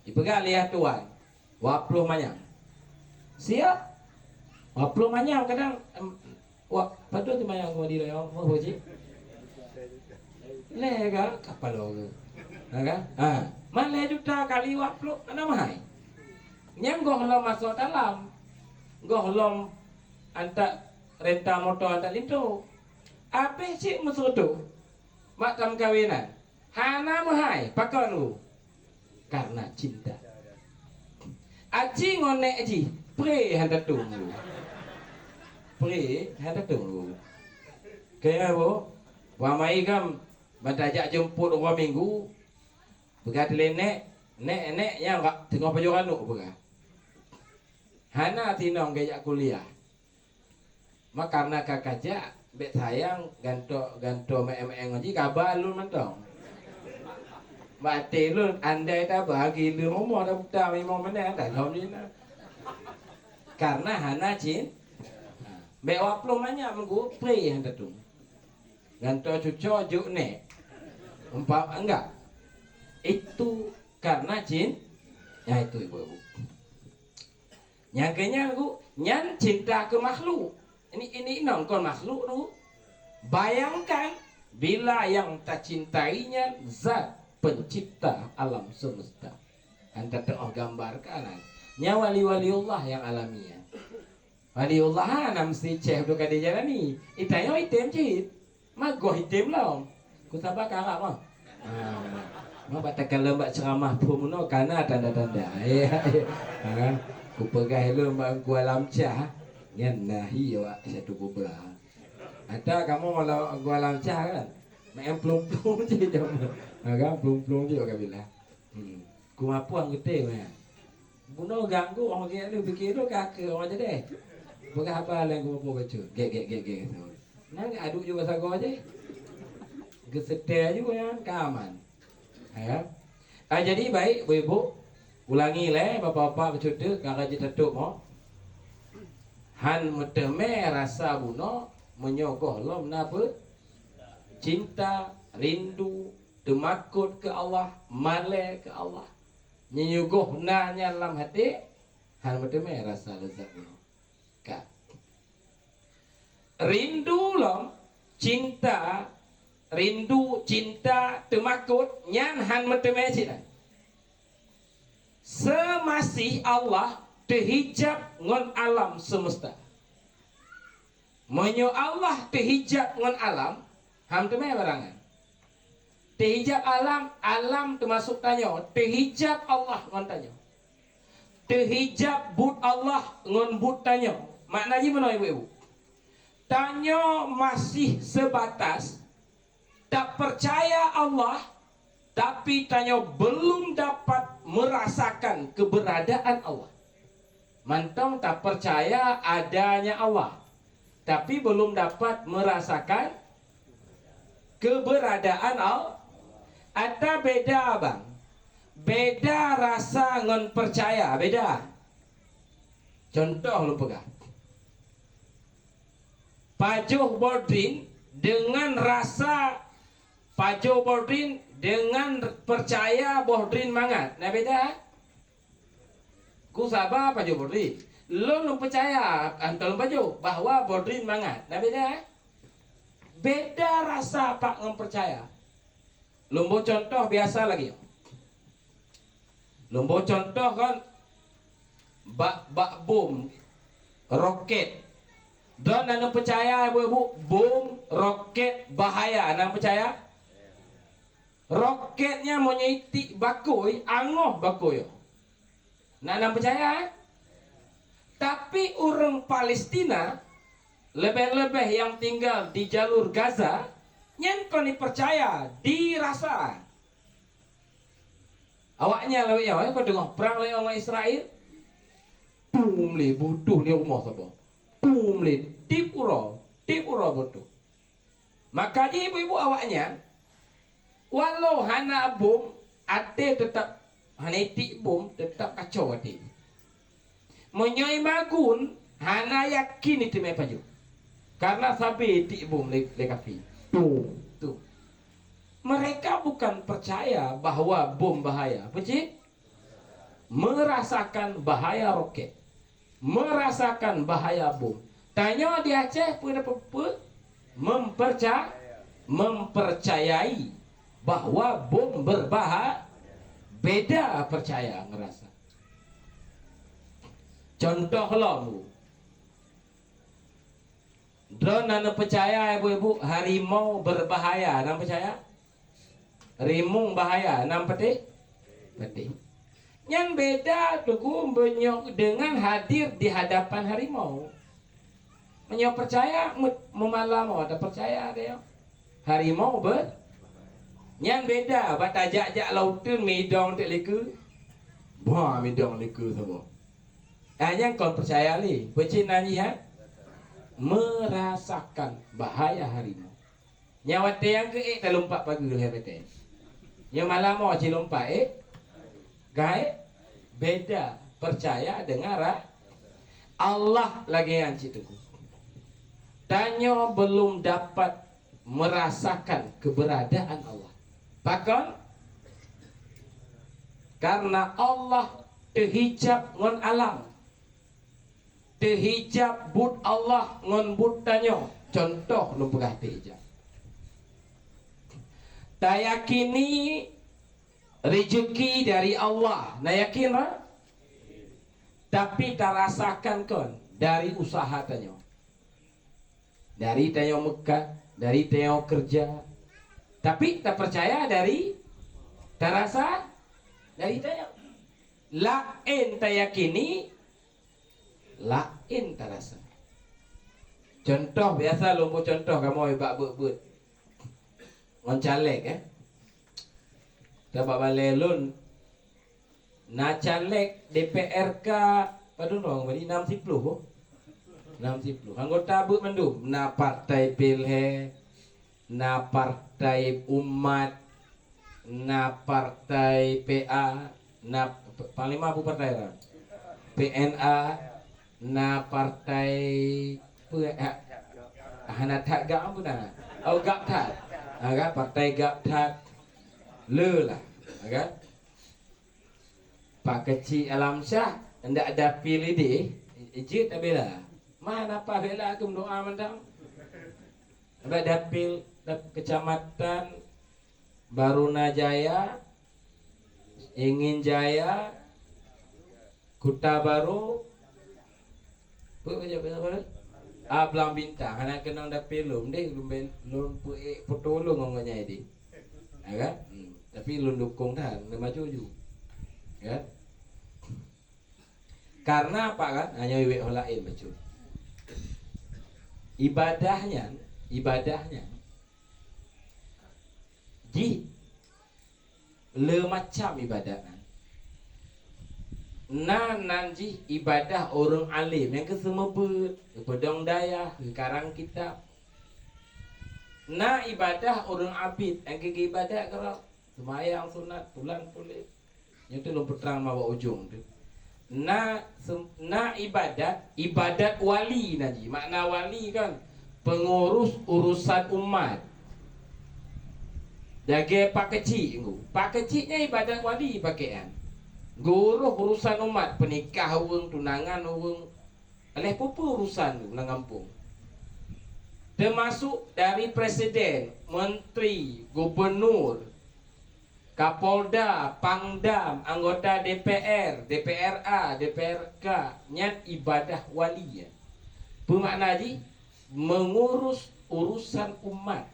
Jipeugah lé yah tuan, dua ploh manyam. Siap. Dua ploh manyam kadang, em, wah, padum teuk manyam keu Madinah, ya, apa cit? Lhèe ka, kapal lom. Ha, kan? Ha. Man lhèe juta kali dua ploh, hana meuhai. Nyan gohlom masuk dalam. Gohlom antak renta moto antak linto. Abéh cit meuseureutoh. Mak tam kawinan. Hana meuhai, pakon, Bu? Karena cinta. Aci ngon nèk jih, pré han tatong, Bu. Pré han tatong, Bu. Kaya, Bu, wamai gam, ban tajak jemput uroe Minggu, peugah lé nèk, "Nèk, nèk, nyan wak teungoh pajoh anok," peugah. Hana tinong geujak kuliah. Maka na ka kajak, bèk sayang, gantoe, gantoe meu'èn-meu'èn ngon jih, kaba lôn mantong. Bak até lôn, andai taba, gileuen umoe dah buta limong meunan, dah lom jih na. Karena hana cin-, ha, bèk dua ploh manyam minggu, pré han tatong. Gantoe cucoe jok nèk. Umpam, enggak. Itu karena cin-, ya itu ibu-ibu. Nyang keunyan, Bu, nyan cinta keu makhluk. Ini, ini inong kon makhluk, Bu. Bayangkan, bila yang tacintai nyan zat pencipta alam semesta. Han tateu'oh gambarkan, nyan wali-waliullah nyang alami nyan. Waliullah hana meusti Syekh Abdul Qadir Jailani. Itanyoe item cit. Magoh item lom. Ku saba karab ah. Ha, ma bak takalon bak ceuramah phon meunoe kana tanda-tanda. Ya, ya. Ha, kupeugah lôn bak Teungku Alam Syah, nyan na hi awak satu kubra. Ata kamoe lam Teungku Alam Syah kan? Main plueng-plueng cit jameun. Ha, kan? Plueng-plueng cit bak kabilah. Hmm. Ku mapuang geutem nyan. Bunoe ganggu, orang gek lé, pikir lé ka keu orang jadi. Peugah haba lé geuboh bacut. Gek, gek, gek, gek. Nyan geuaduk ju basa goe jih. Geuseutée ju nyan ka aman. Ya. Ah, jadi baik, Bu Ibu, ulangi lé, Bapak-bapak bacut teuh, ka rajin tatôp mo. Han meuteumé rasa bunoe meunyoe gohlom na beucinta, rindu, teumakot keu Allah, malée keu Allah. Meunyoe goh na nyan lam até, han meuteumé rasa leuzat nyoe. Ka. Rindu lom, cinta, rindu, cinta, teumakot, nyan han meuteumé cit na. Seumaséh Allah teuhijab ngon alam seumeusta. Meunyoe Allah teuhijab ngon alam, han meuteumé barang nyan. Teuhijab alam, alam teumasok tanyoe, teuhijab Allah ngon tanyoe. Teuhijab buet Allah ngon buet tanyoe. Makna jih meunoe, ibu-ibu. Tanyoe maséh seubatas tapeucaya Allah, tapi tanyoe belum dapat meurasakan keubeuradaan Allah. Mantong tapeucaya adanya Allah, tapi belum dapat meurasakan keubeuradaan Allah. Ata beda, bang. Beda rasa ngon peucaya, beda. Contoh lôn peugah. Pajoh bodrin deungon rasa pajoh bodrin deungon peucaya bodrin mangat. Na beda? Ku saba pajoh bodrin. Lôn, lôn peucaya, hantom lôn pajoh, bahwa bodrin mangat. Na beda? Beda rasa pak ngon peucaya. Lôn boh contoh biasa lagèe nyoe. Lôn boh contoh kon bak, bak bom, roket. Droeneuh na peucaya, ibu-ibu, bom, roket bahaya, na peucaya? Roket nyan meunyoe itiek bakôi, angoh bakôi nyoe. Na nyang peucaya, eh? Tapi ureuëng Palestina, leubeh-leubeh nyang tinggal di jalur Gaza, nyan kon jipeucaya, dirasa. Awaknyan lawét nyoe, eh, kon teungoh prang lé ngon Israel. Pum lé, butuh lé rumoh saboh. Pum lé, tiep uroe, tiep uroe butuh. Maka jih ibu-ibu awaknyan, walau hana bom, até teutap, hana itiek bom, teutap kacau até. Meunyoe magun, hana yakin iteumé pajoh. Karena sabe itiek bom lé, lé kafé. Tuh, tuh. Mereka bukan percaya bahwa bom bahaya. Apa cit? Merasakan bahaya roket, merasakan bahaya bom. Tanyoe di Aceh peue, peue, memperca-, mempercayai bahwa bom berbaha-, beda percaya ngerasa. Contoh lom, droe na peucaya ibu-ibu harimau berbahaya, na peucaya? Rimong bahaya, nam peuteh? Peuteh. Nyan beda Teungku meunyoe deungon hadir di hadapan harimau. Meunyoe peucaya, meumalam, oh, tapeucaya deh. Harimau ber-, nyan beda, bak tajak-jak lauteun midong teuk likeue. Bah, midong likeue saboh. Ah, nyan kon peucaya lé. Peucina jih, ha? Merasakan bahaya harimau. Nyan watée nyang keu ék talumpat pageue lhée batée. Nyoe malam mo cilumpat ék. Gaéb, beda percaya dengan ra-, Allah lagée nyan cit Teungku. Tanyoe belum dapat merasakan keberadaan Allah. Pakon? Karena Allah teuhijab ngon alam. Teuhijab buet Allah ngon buet tanyoe, contoh lôn peugah teuhijab. Tayakini rezeki dari Allah, na yakin, ra? Tapi tarasakan kon dari usaha tanyoe. Dari tanyoe meukat, dari tanyoe keureuja. Tapi tapeucaya dari tarasa dari tanyoe. Laén tayakini, laén tarasa. Contoh, biasa lôn bri contoh kamoe bak beuet-beuet ngon caleg, eh. Tabak balée lôn na caleg D P R K padum droe, enam siploh, oh. Enam siploh. Anggota beuet mandum, na partai P L H, na partai Umat, na partai P A, na p-, panglima peue partai ra? P N A, na partai peue, ha, hana that gak peue na? Oh, gak that. Ha, kan? Partai gak that. Le lah. Ha, kan? Pak Keuchik Alamsyah, ndak dapil idéh, jeuet tabela. Mana Pak bela keu doa mantong? Ndak dapil, dap-, kecamatan Barunajaya, Ingin Jaya, Kuta Baru, Peue, peue, peue, peue? Ah, Blang Bintang, hana keunong dapé lôn deh, lôn ben, lôn peuék foto lôn ngon gobnyan deh. Ya kan? Hmm. Tapi lôn dukung that, lôn maju ju. Ya kan? Karena apa kan? Hanya iwek orang lain bacut. Ibadah nyan, ibadah nyan, jih le macam ibadat nyan. Na nan jih ibadah ureuëng além nyang geuseumeubeuet, geupeudong dayah, geukarang kitab. Na ibadah ureuëng abid nyang geugeuibadat keurok, seumayang sunat, pulan puléh. Nyoe teuk lôn peutrang mawak ujong teuk. Na sem-, na ibadat, ibadat wali na jih. Makna wali kan pengurus urusan umat. Lagée pak keuchik ngu. Pak keuchik nyan ibadat wali pakaian. Geuurôh urusan umat, peunikah ureuëng, tunangan ureuëng, leh peue-peue urusan lam gampông. Teumasuk dari presiden, menteri, gubernur, Kapolda, Pangdam, anggota D P R, D P R A, D P R K, nyan ibadah wali nyan. Peue makna jih? Mengurus urusan umat.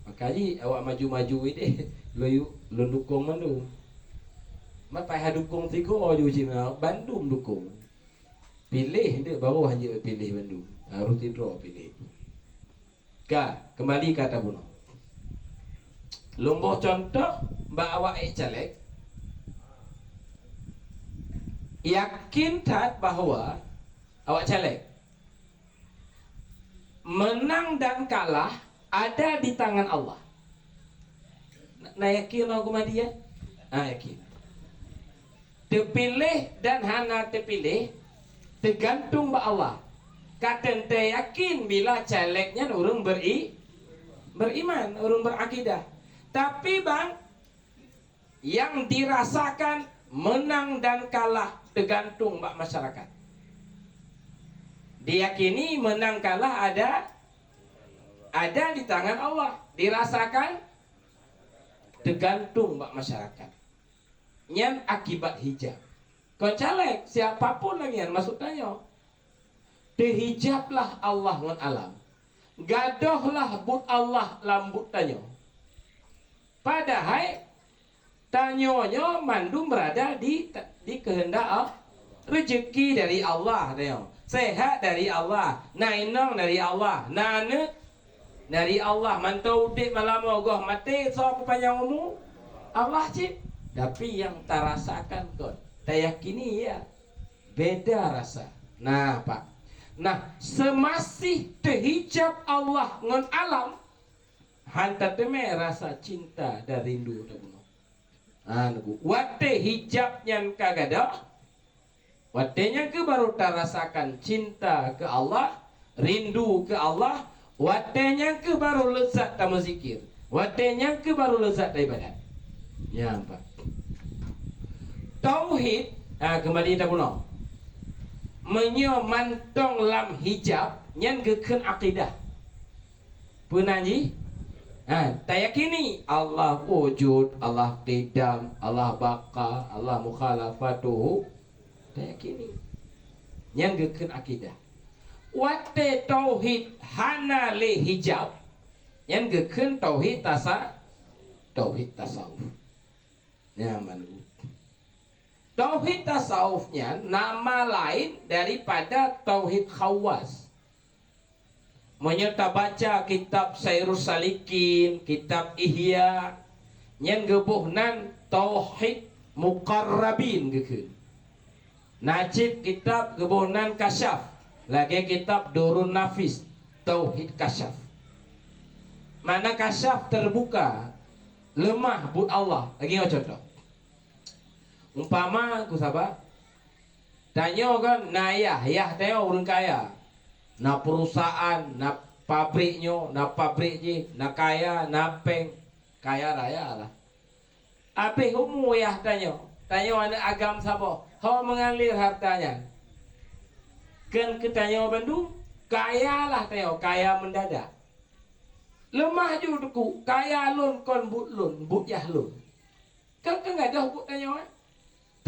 Maka jih awak maju-maju ideh, lôn yu-, lôn dukong mandum. Mapai ha dukong sigoe ju cit, bandum dukong. Piléh dek baroe hanjeuet piléh bandum. Harôh sidroe piléh. Ka, keumbali ka tabunoe. Lôn boh cuntoh bak awak ék caleg. Yakin that bahwa awak caleg, menang dan kalah ada di tangan Allah. Na, na yakin awak Ahmadiyah? Na yakin. Teupiléh dan hana teupiléh teugantung bak Allah. Ka teuntée yakin bila caleg nyan ureuëng beri-, beriman, ureuëng berakidah. Tapi bang, yang dirasakan menang dan kalah teugantung bak masyarakat. Diyakini menang kalah ada, ada di tangan Allah. Dirasakan teugantung bak masyarakat. Nyan akibat hijab. Kon caleg, siapapun lagi nyan, maksud tanyoe. Teuhijablah Allah ngon alam. Gadôhlah buet Allah lam buet tanyoe. Padahai tanyoe nyoe mandum berada di, di keuheundak Allah. Rezeki dari Allah tanyoe. Sehat dari Allah. Na inong dari Allah. Na aneuëk dari Allah. Mantong udeb malam nyoe goh maté, soe peupanyang umu? Allah cit. Tapi nyang tarasakan kon, tayakini ya. Beda rasa. Nah, Pak. Nah, seumasih teuhijab Allah ngon alam, han tateumé rasa cinta dan rindu tabunoe. Ha, nunggu. Watée hijab nyan ka gadôh, watée nyan keuh baru tarasakan cinta keu Allah, rindu keu Allah, watée nyan keuh baru leuzat tameuzikir, watée nyan keuh baru leuzat taibadat. Nyan, Pak. Tauhid, ha, keumbali tabunoe. Meunyoe mantong lam hijab, nyan geukheun akidah. Peue nan jih? Ha, tayakini Allah wujud, Allah qidam, Allah baqa, Allah mukhalafatuhu. Tayakini. Nyan geukheun akidah. Watée tauhid hana lé hijab, nyan geukheun tauhid tasa-, tauhid tasawuf. Nyan baru. Tauhid tasawuf nyan nama lain daripada tauhid khawas. Meunyoe tabaca kitab Sairus Salikin, kitab Ihya, nyan geuboh nan tauhid muqarrabin geukheun. Na cit kitab geuboh nan kasyaf, lagée kitab Durun Nafis, tauhid kasyaf. Makna kasyaf teubuka, leumah buet Allah. Lagée nyoe cuntoh. Umpama, ku saba, tanyoe kan na yah, yah tanyoe ureuëng kaya. Na perusahaan, na pabrik nyoe, na pabrik jih, na kaya, na péng, kaya raya lah. Abéh umu yah tanyoe, tanyoe aneuëk agam saboh, ho meungalir harta nyan. Keu, keu tanyoe bandum, kaya lah tanyoe, kaya mendadak. Leumah ju teungku, kaya lôn kon buet lôn, buet yah lôn. Kan, kan gadôh buet tanyoe, eh?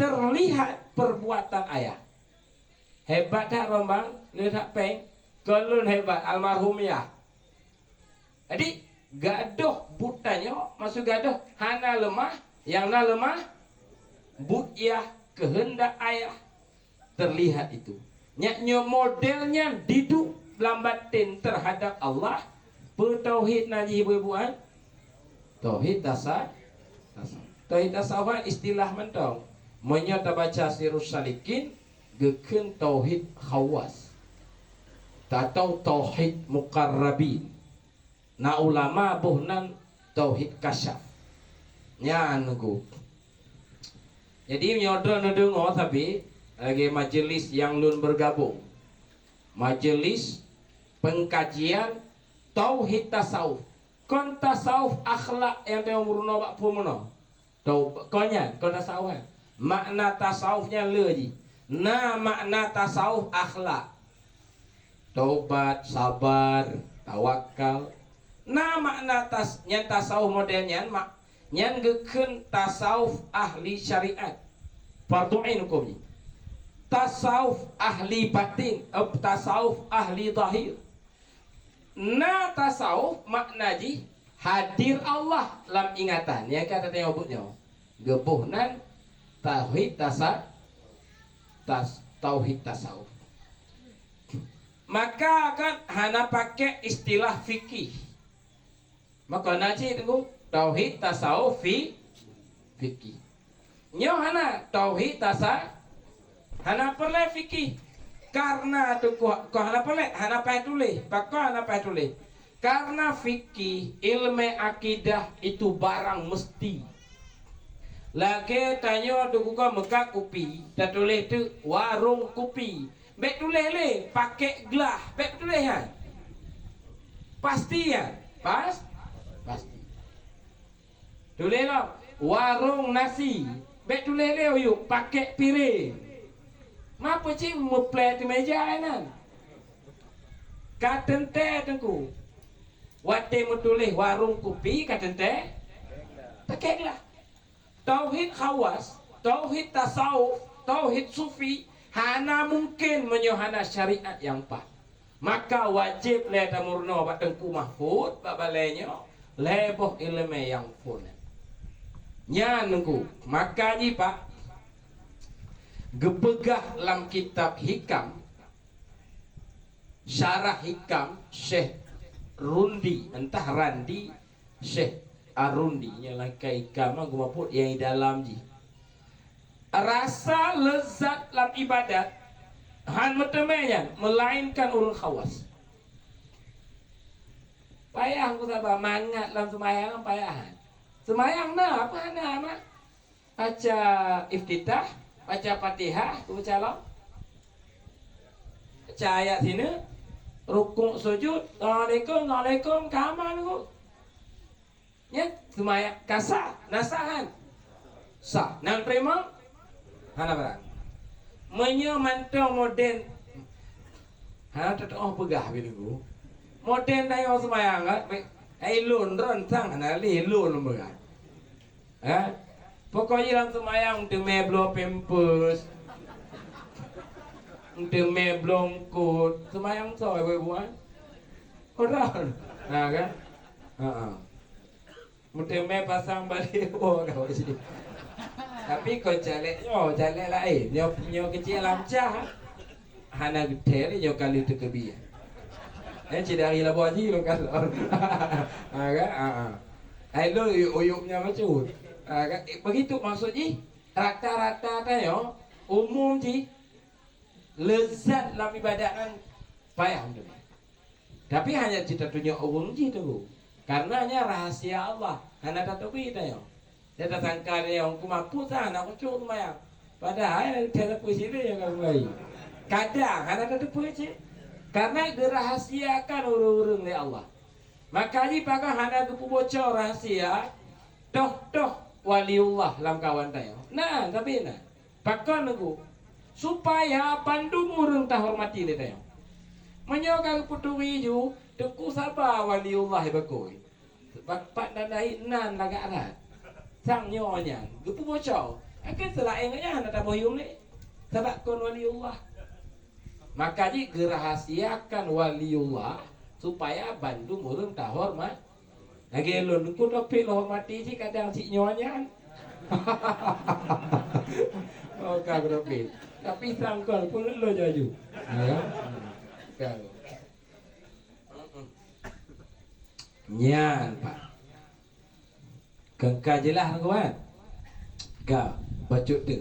Terlihat perbuatan ayah. Hebat that rombang, le that péng, kon lôn hebat, almarhum yah. Jadi, gadôh buet tanyoe, maksud gadôh hana leumah, nyang na leumah buet yah, keuheundak ayah. Terlihat itu. Nyak nyoe model nyan diduek lam batin terhadap Allah, peue tauhid nan jih ibu-ibu, eh? Tauhid tasa-, tasa-, tauhid tasawuf istilah mantong. Meunyoe tabaca Sirus Salikin, geukheun tauhid khawas. Atau tauhid muqarrabin. Na ulama boh nan tauhid kasyaf. Nyan nunggu. Jadi, meunyoe droe neudeungoe sabe lagée majelis nyang lôn bergabung. Majelis pengkajian tauhid tasawuf. Kon tasawuf akhlak nyang teumeureunoe bak phon meunoe. Tau-, kon nyan, kon tasawuf nyan. Makna tasawuf nyan le jih. Na makna tasawuf akhlak. Tobat, sabar, tawakal. Na makna tas-, nyan tasawuf model nyan, mak-, nyan geukheun tasawuf ahli syariat. Fardhu ain huköm jih. Tasawuf ahli batin, eh, tasawuf ahli zahir. Na tasawuf makna jih Hadir Allah lam ingatan. Nyang ka tatanyoe buet nyoe. Geuboh nan tauhid tasa-, tas-, tauhid tasawuf. Maka kan hana pakai istilah fikih. Maka na cit teungku, tauhid tasawuf fi-, fikih. Nyoe hana tauhid tasa-, hana peureulée fikih. Karena teungku, kon hana peureulée, hana paih tuléh. Pakon hana paih tuléh? Karena fikih, ilmu akidah itu barang mesti. Lagée tanyoe teungku ka meukat kupi, tatuléh teuk warong kupi. Bék tuléh lé pakék glah, bék tuléh nyan. Pasti nyan. Pas? Pasti. Tuléh lom, warong nasi. Bék tuléh lé u yup, pakék piréng. Ma peucing meuplè teumeja nyan. Ka teuntée teungku. Watée meutuléh warong kupi ka teuntée, pakék glah. Tauhid khawas, tauhid tasawuf, tauhid sufi hana mungken meunyoe hana syariat nyang paih. Maka wajéb lé tameurunoe bak Teungku Mahfud bak balée nyoe lhée boh iéleumé nyang phon. Nyan Teungku, maka jih Pak geupeugah lam kitab Hikam, Syarah Hikam Syekh Rundi, entah Randi, Syekh Ar-Rundi, nyang langkai Hikam mah geumapot nyang di dalam jih. Rasa leuzat lam ibadat han meuteumé nyan, meulainkan ureuëng khawas. Payah ku saba mangat lam seumayang, payah. Seumayang na apa hana mah? Baca iftitah, baca Fatihah, baca lam. Baca ayat sini, rukuk sujud, assalamualaikum, assalamualaikum, ka aman ku. Nya, seumayang ka sah, na sah han? Sah. Nang terima? Hana barang. Meunyoe mantong moden, hana teutoh peugah bini ku. Moden dah yang seumayang, kan? Ai lôn ron sang hana lé lôn peugah. Ha? Pokok jih lam seumayang teumé bloe pampers. Teumé bloe eungkot. Seumayang soe buet-buet? Orang. Ha kan? Ha ah. Meuteumé pasang balé boh kawai sini. Tapi kon caleg nyoe, caleg laén. Nyoe, nyoe keucil lam cah. Hana geuthée lé nyoe kali teukeubie. Eh, cit dari laboh haji lôn kalon. Ha kan? Ha ah. Hai lôn uyuek-uyuek nyan bacut. Ha kan? Eh, begitu maksud jih. Rata-rata tanyoe umum jih leuzat lam ibadat nyan payah meuteumé. Tapi hanya cit tatunyok ureuëng jih tu. Karena nyan rahasia Allah, hana tateupeue tanyoe. Nya tasangka tanyoe ku mampu sa hana khusyuk seumayang. Padahai teuleupeu sideh nyang ka mulai. Kadang hana tateupeue cit. Karena geurahasiakan ureuëng-ureuëng lé Allah. Maka jih pakon hana geupeuboco rahasia toh-toh waliullah lam kawan tanyoe. Na, tapi na. Pakon Teungku? Supaya bandum ureuëng tahormati lé tanyoe. Meunyoe ka geupeuturi ju, Teungku saba waliullah bakoi. Sebab pat dan dai nan lagak that. Sang nyoe nyan geupeuboco. Akan seulaén nyan hana taboh yuem lé. Sabab kon waliullah. Maka jih geurahasiakan waliullah supaya bandum ureuëng tahorma-, Lagée lôn, Teungku Taufik lôn hormati cit kadang cit nyoe nyan. Oh, ka Teungku Taufik. Tapi sangkol pun lôn jaju. Ya. Ka. Nyan, Pak. Kengka jeulaih, Teungku, kan? Ka, bacut tu.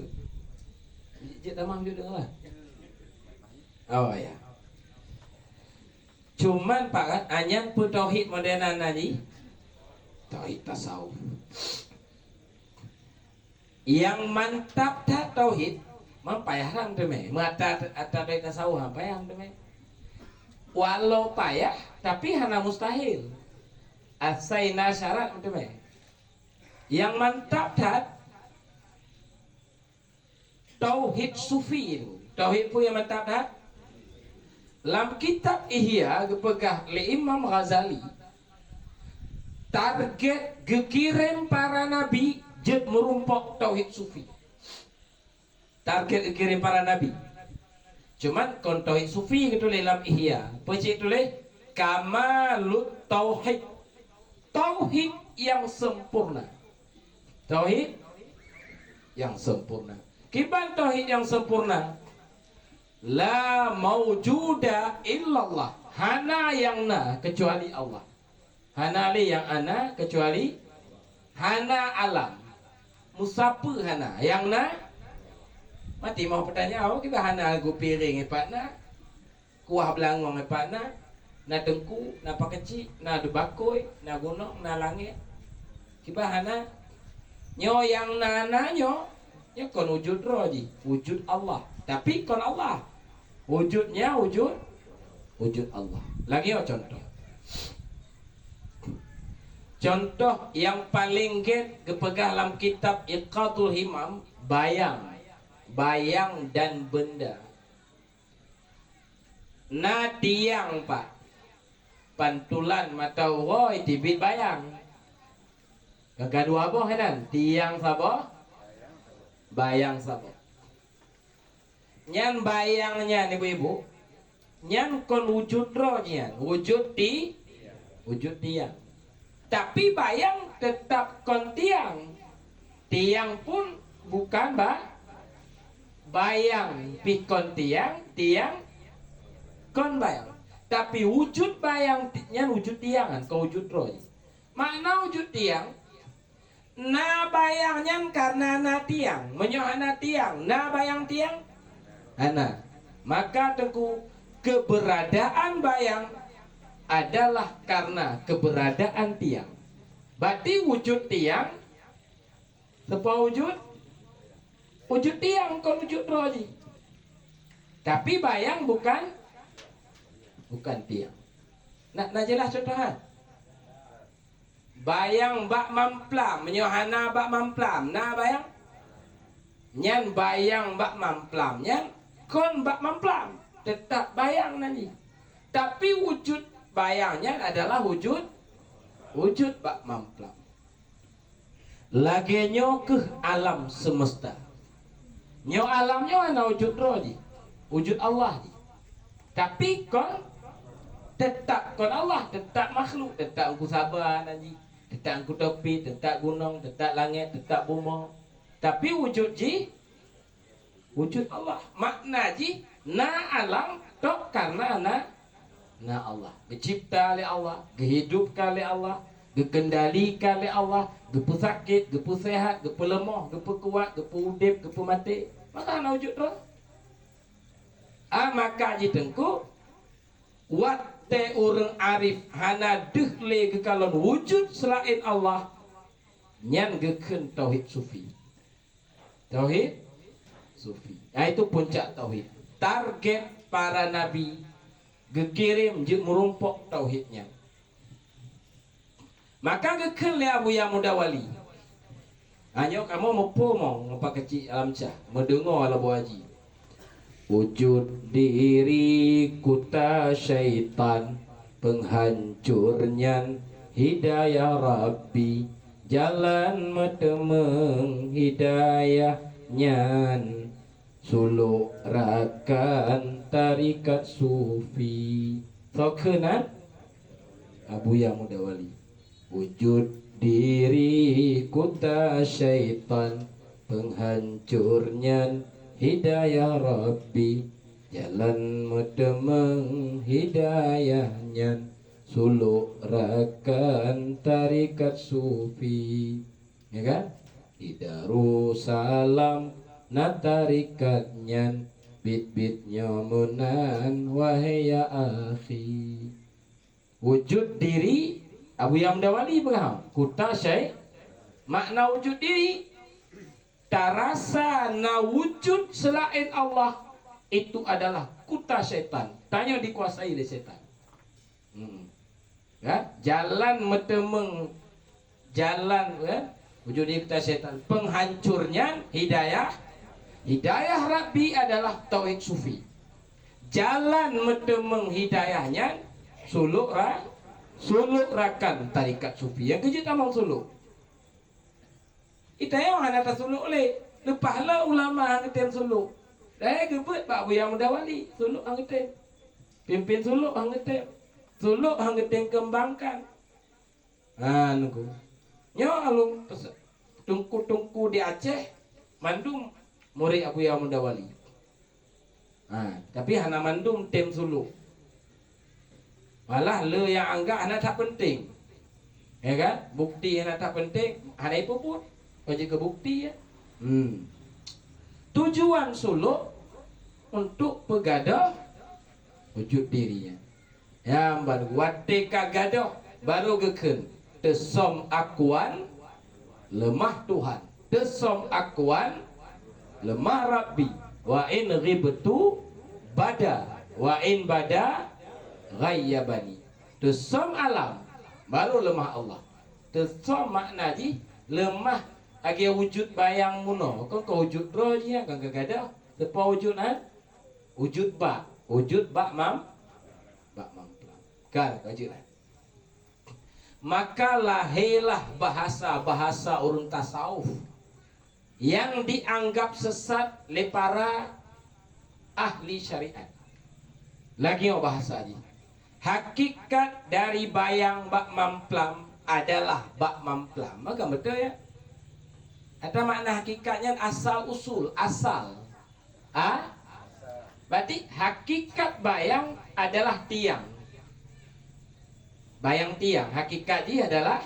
Cik tamah bacut tu, kan? Oh, ya. Cuman, Pak, kan, anyang peutauhid modern na jih, tauhid tasawuf. Nyang mantap that tauhid, meunan payah lam teumé. Meuata, ata tauhid tasawuf, ha, payah lam teumé. Walau payah, tapi hana mustahil. Asai na syarat lam teumé. Nyang mantap that, tauhid sufi tu. Tauhid peue nyang mantap that? Lam kitab Ihya geupeugah lé Imam Ghazali, target geukirém para nabi jeuet meurumpok tauhid sufi. Target geukirém para nabi. Cuman kon tauhid sufi geutuléh lam Ihya. Peue cit tuléh? Kamalut tauhid. Tauhid nyang sempurna. Tauhid nyang sempurna. Kiban tauhid nyang sempurna? La maujuda illallah. Hana nyang na keucuali Allah. Hana lé nyang ana keucuali, hana alam. Meusapeue hana, nyang na mati. Mau peutanyaan, kiban hana geupiréng ipat na, kuah beulangong ipat na, na teungku, na pakeucik, na deubakôi, na gunong, na langét. Kiban hana. Nyoe nyang na, na nyoe, nyoe kon wujud droe jih, wujud Allah. Tapi kon Allah. Wujud nyan wujud, wujud Allah. Lagée nyoe contoh. Contoh nyang paleng gét geupeugah lam kitab Iqadul Himam, bayang. Bayang dan benda. Na tiang, Pak. Pantulan mata uroe teubiet bayang. Ka dua boh nyan, tiang saboh, bayang saboh. Nyan bayang nyan, ibu-ibu, nyan kon wujud droe nyan, wujud ti-, wujud tiang. Tapi bayang teutap kon tiang. Tiang pun bukan ba-, bayang pih kon tiang, tiang kon bayang. Tapi wujud bayang ti-, nyan wujud tiang kan, kon wujud droe. Makna wujud tiang, na bayang nyan karena na tiang. Meunyoe hana tiang, na bayang tiang? Hana. Maka teungku, keberadaan bayang adalah karena keberadaan tiang. Berarti wujud tiang, sepa wujud? Wujud tiang kon wujud droe jih. Tapi bayang bukan, bukan tiang. Na, na jeulaih contoh nyan? Bayang bak mamplam, meunyoe hana bak mamplam, na bayang? Nyan bayang bak mamplam, nyan kon bak mamplam, teutap bayang nan jih. Tapi wujud bayang nyan adalah wujud, wujud bak mamplam. Lagée nyoe keuh alam semesta. Nyoe alam nyoe hana wujud droe jih, wujud Allah jih. Tapi kon, teutap kon Allah, teutap makhluk, teutap Teungku Saba nan jih, teutap Teungku Topi, teutap gunong, teutap langét, teutap bumoe. Tapi wujud jih, wujud Allah. Makna jih, na alam tok karena na, na Allah. Geucipta lé Allah, geuhidupkan lé Allah, geukeundalikan lé Allah, geupeusakét, geupeuseuhat, geupeuleumoh, geupeukuat, geupeuudeb, geupeumaté. Maka hana wujud droe. Ah, maka jih teungku, watée ureuëng arif hana deuh lé geukalon wujud seulaén Allah, nyan geukheun tauhid sufi. Tauhid sufi. Nah, itu puncak tauhid. Target para nabi geukirém jeuet meurumpok tauhid nyan. Maka geukheun lé Abuya Muda Wali. Hanyoe kamoe muphom ngon pakeucik alam cah, meudeungoe lé Abu Haji. Wujud diri kuta syaitan, peunghancor nyan hidayah Rabbi, jalan meuteumeung hidayah nyan, sulok rakan tarekat sufi. Soe kheun nyan? Abuya Muda Wali. Wujud diri kuta syaitan, peunghancor nyan hidayah Rabbi, jalan meuteumeung hidayah nyan, sulok rakan tarekat sufi. Ya kan? Di Darussalam na tarekat nyan, biet-biet nyoe meunan, wahai ya akhi. Wujud diri, Abuya Muda Wali peugah, kuta syai-, makna wujud diri, tarasa na wujud seulaén Allah, itu adalah kuta syaitan. Tanyoe dikuasai lé syaitan. Hmm. Ya, jalan meuteumeung, jalan, ya, wujud diri kuta syaitan. Peunghancor nyan hidayah. Hidayah Rabbi adalah tauhid sufi. Jalan meuteumeung hidayah nyan sulok ra-, sulok rakan tarekat sufi. Nyang keujeuet tamong sulok. Geutanyoe hana tasulok lé. Leupah lé ulama han geutem sulok. Dai geubeuet bak Abuya Muda Wali, sulok han geutem. Pimpin sulok han geutem. Sulok han geutem keumbangkan. Ha, nunggu. Nyoe alun pes-, teungku-teungku di Aceh, mandum murit Abuya Muda Wali. Ha, tapi hana mandum tem Sulok. Malah le nyang anggap hana that penting. Ya kan? Bukti hana that penting, hana ipeubuet. Kon jeuet keu bukti, ya. Hmm. Tujuan Sulok untuk peugadôh wujud diri, ya. Nyang ban watée ka gadôh, barô geukheun, "Teusöm akuan leumah Tuhan, teusöm akuan leumah Rabbi, wa in ghibtu bada, wa in bada ghayyabani." Teusöm alam, barô leumah Allah. Teusöm makna jih leumah lagée wujud bayang bunoe, kon ka wujud droe jih, kon ka gadôh. Teupeue wujud nyan? Wujud bak, wujud bak mam-, bak mamplam. Kan, ka jeuet, eh? Maka lahirlah bahasa-bahasa ureuëng tasawuf nyang dianggap sesat lé para ahli syariat. Lagée nyoe bahasa jih, hakikat dari bayang bak mamplam adalah bak mamplam. Maka beutôi, ya? Ata makna hakikat nyan asal usul, asal. Ha? Berarti hakikat bayang adalah tiang. Bayang tiang, hakikat jih adalah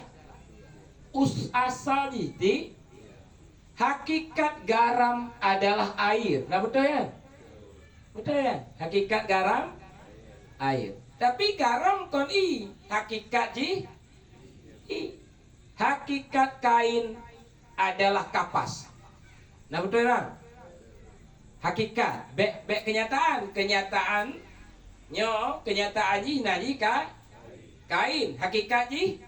us-, asal jih ti-, hakikat garam adalah air. Nah, beutôi, ya? Beutôi, ya? Hakikat garam air. Tapi garam kon ie, hakikat jih ie. Hakikat kain adalah kapas. Nah, beutôi, kan? Hakikat, bék, bék kenyataan. Kenyataan nyoe, kenyataan jih na jih ka-, kain, hakikat jih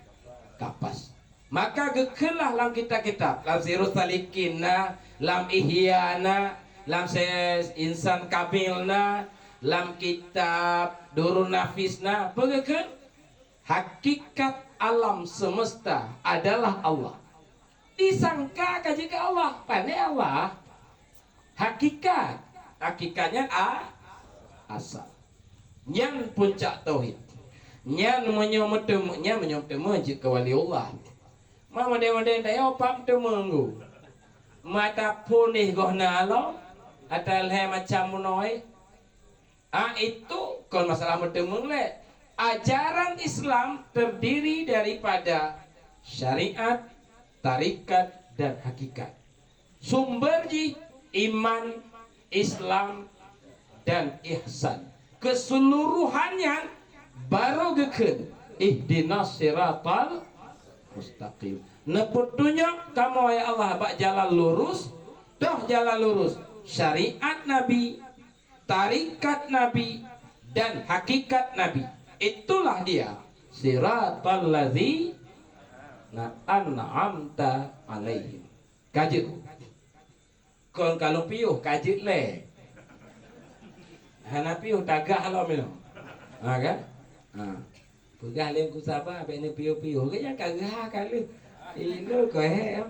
kapas. Maka geukheunlah lam kitab-kitab, lam Sirus Salikin na, lam Ihya na, lam se-, Insan Kamil na, lam kitab Durun Nafis na, peue geukheun? Hakikat alam semesta adalah Allah. Disangka ka jeuet keu Allah, pane Allah. Hakikat, hakikat nyan a-, asal. Nyan puncak tauhid. Nyan meunyoe meuteumé, nyan meunyoe meuteumé jeuet keu waliullah. Ma model-model tayoe pam teumé nggu. Mata punéh goh na lom, ata lhée macam meunoe. Ah, itu kon masalah meuteumé lé. Ajaran Islam terdiri daripada syariat, tarikat, dan hakikat. Sumber jih iman, Islam, dan ihsan. Keseluruhannya baru geukheun, "Ihdinas siratal mustaqim." Neupeutunyok kamoe, ya Allah, bak jalan lurus, toh jalan lurus syariat Nabi, tarikat Nabi, dan hakikat Nabi. Itulah dia, siratal ladzina an'amta alaihim. Ka jeuet. Kon ka lôn piôh, ka jeuet lé. Hana piôh, tagah lom nyoe. Ha, kan? Ha. Peugah lé Teungku Saba, bék neupiôh-piôh. Kan nyang ka geuha ka lheueh. Inoe ko, eh, ya.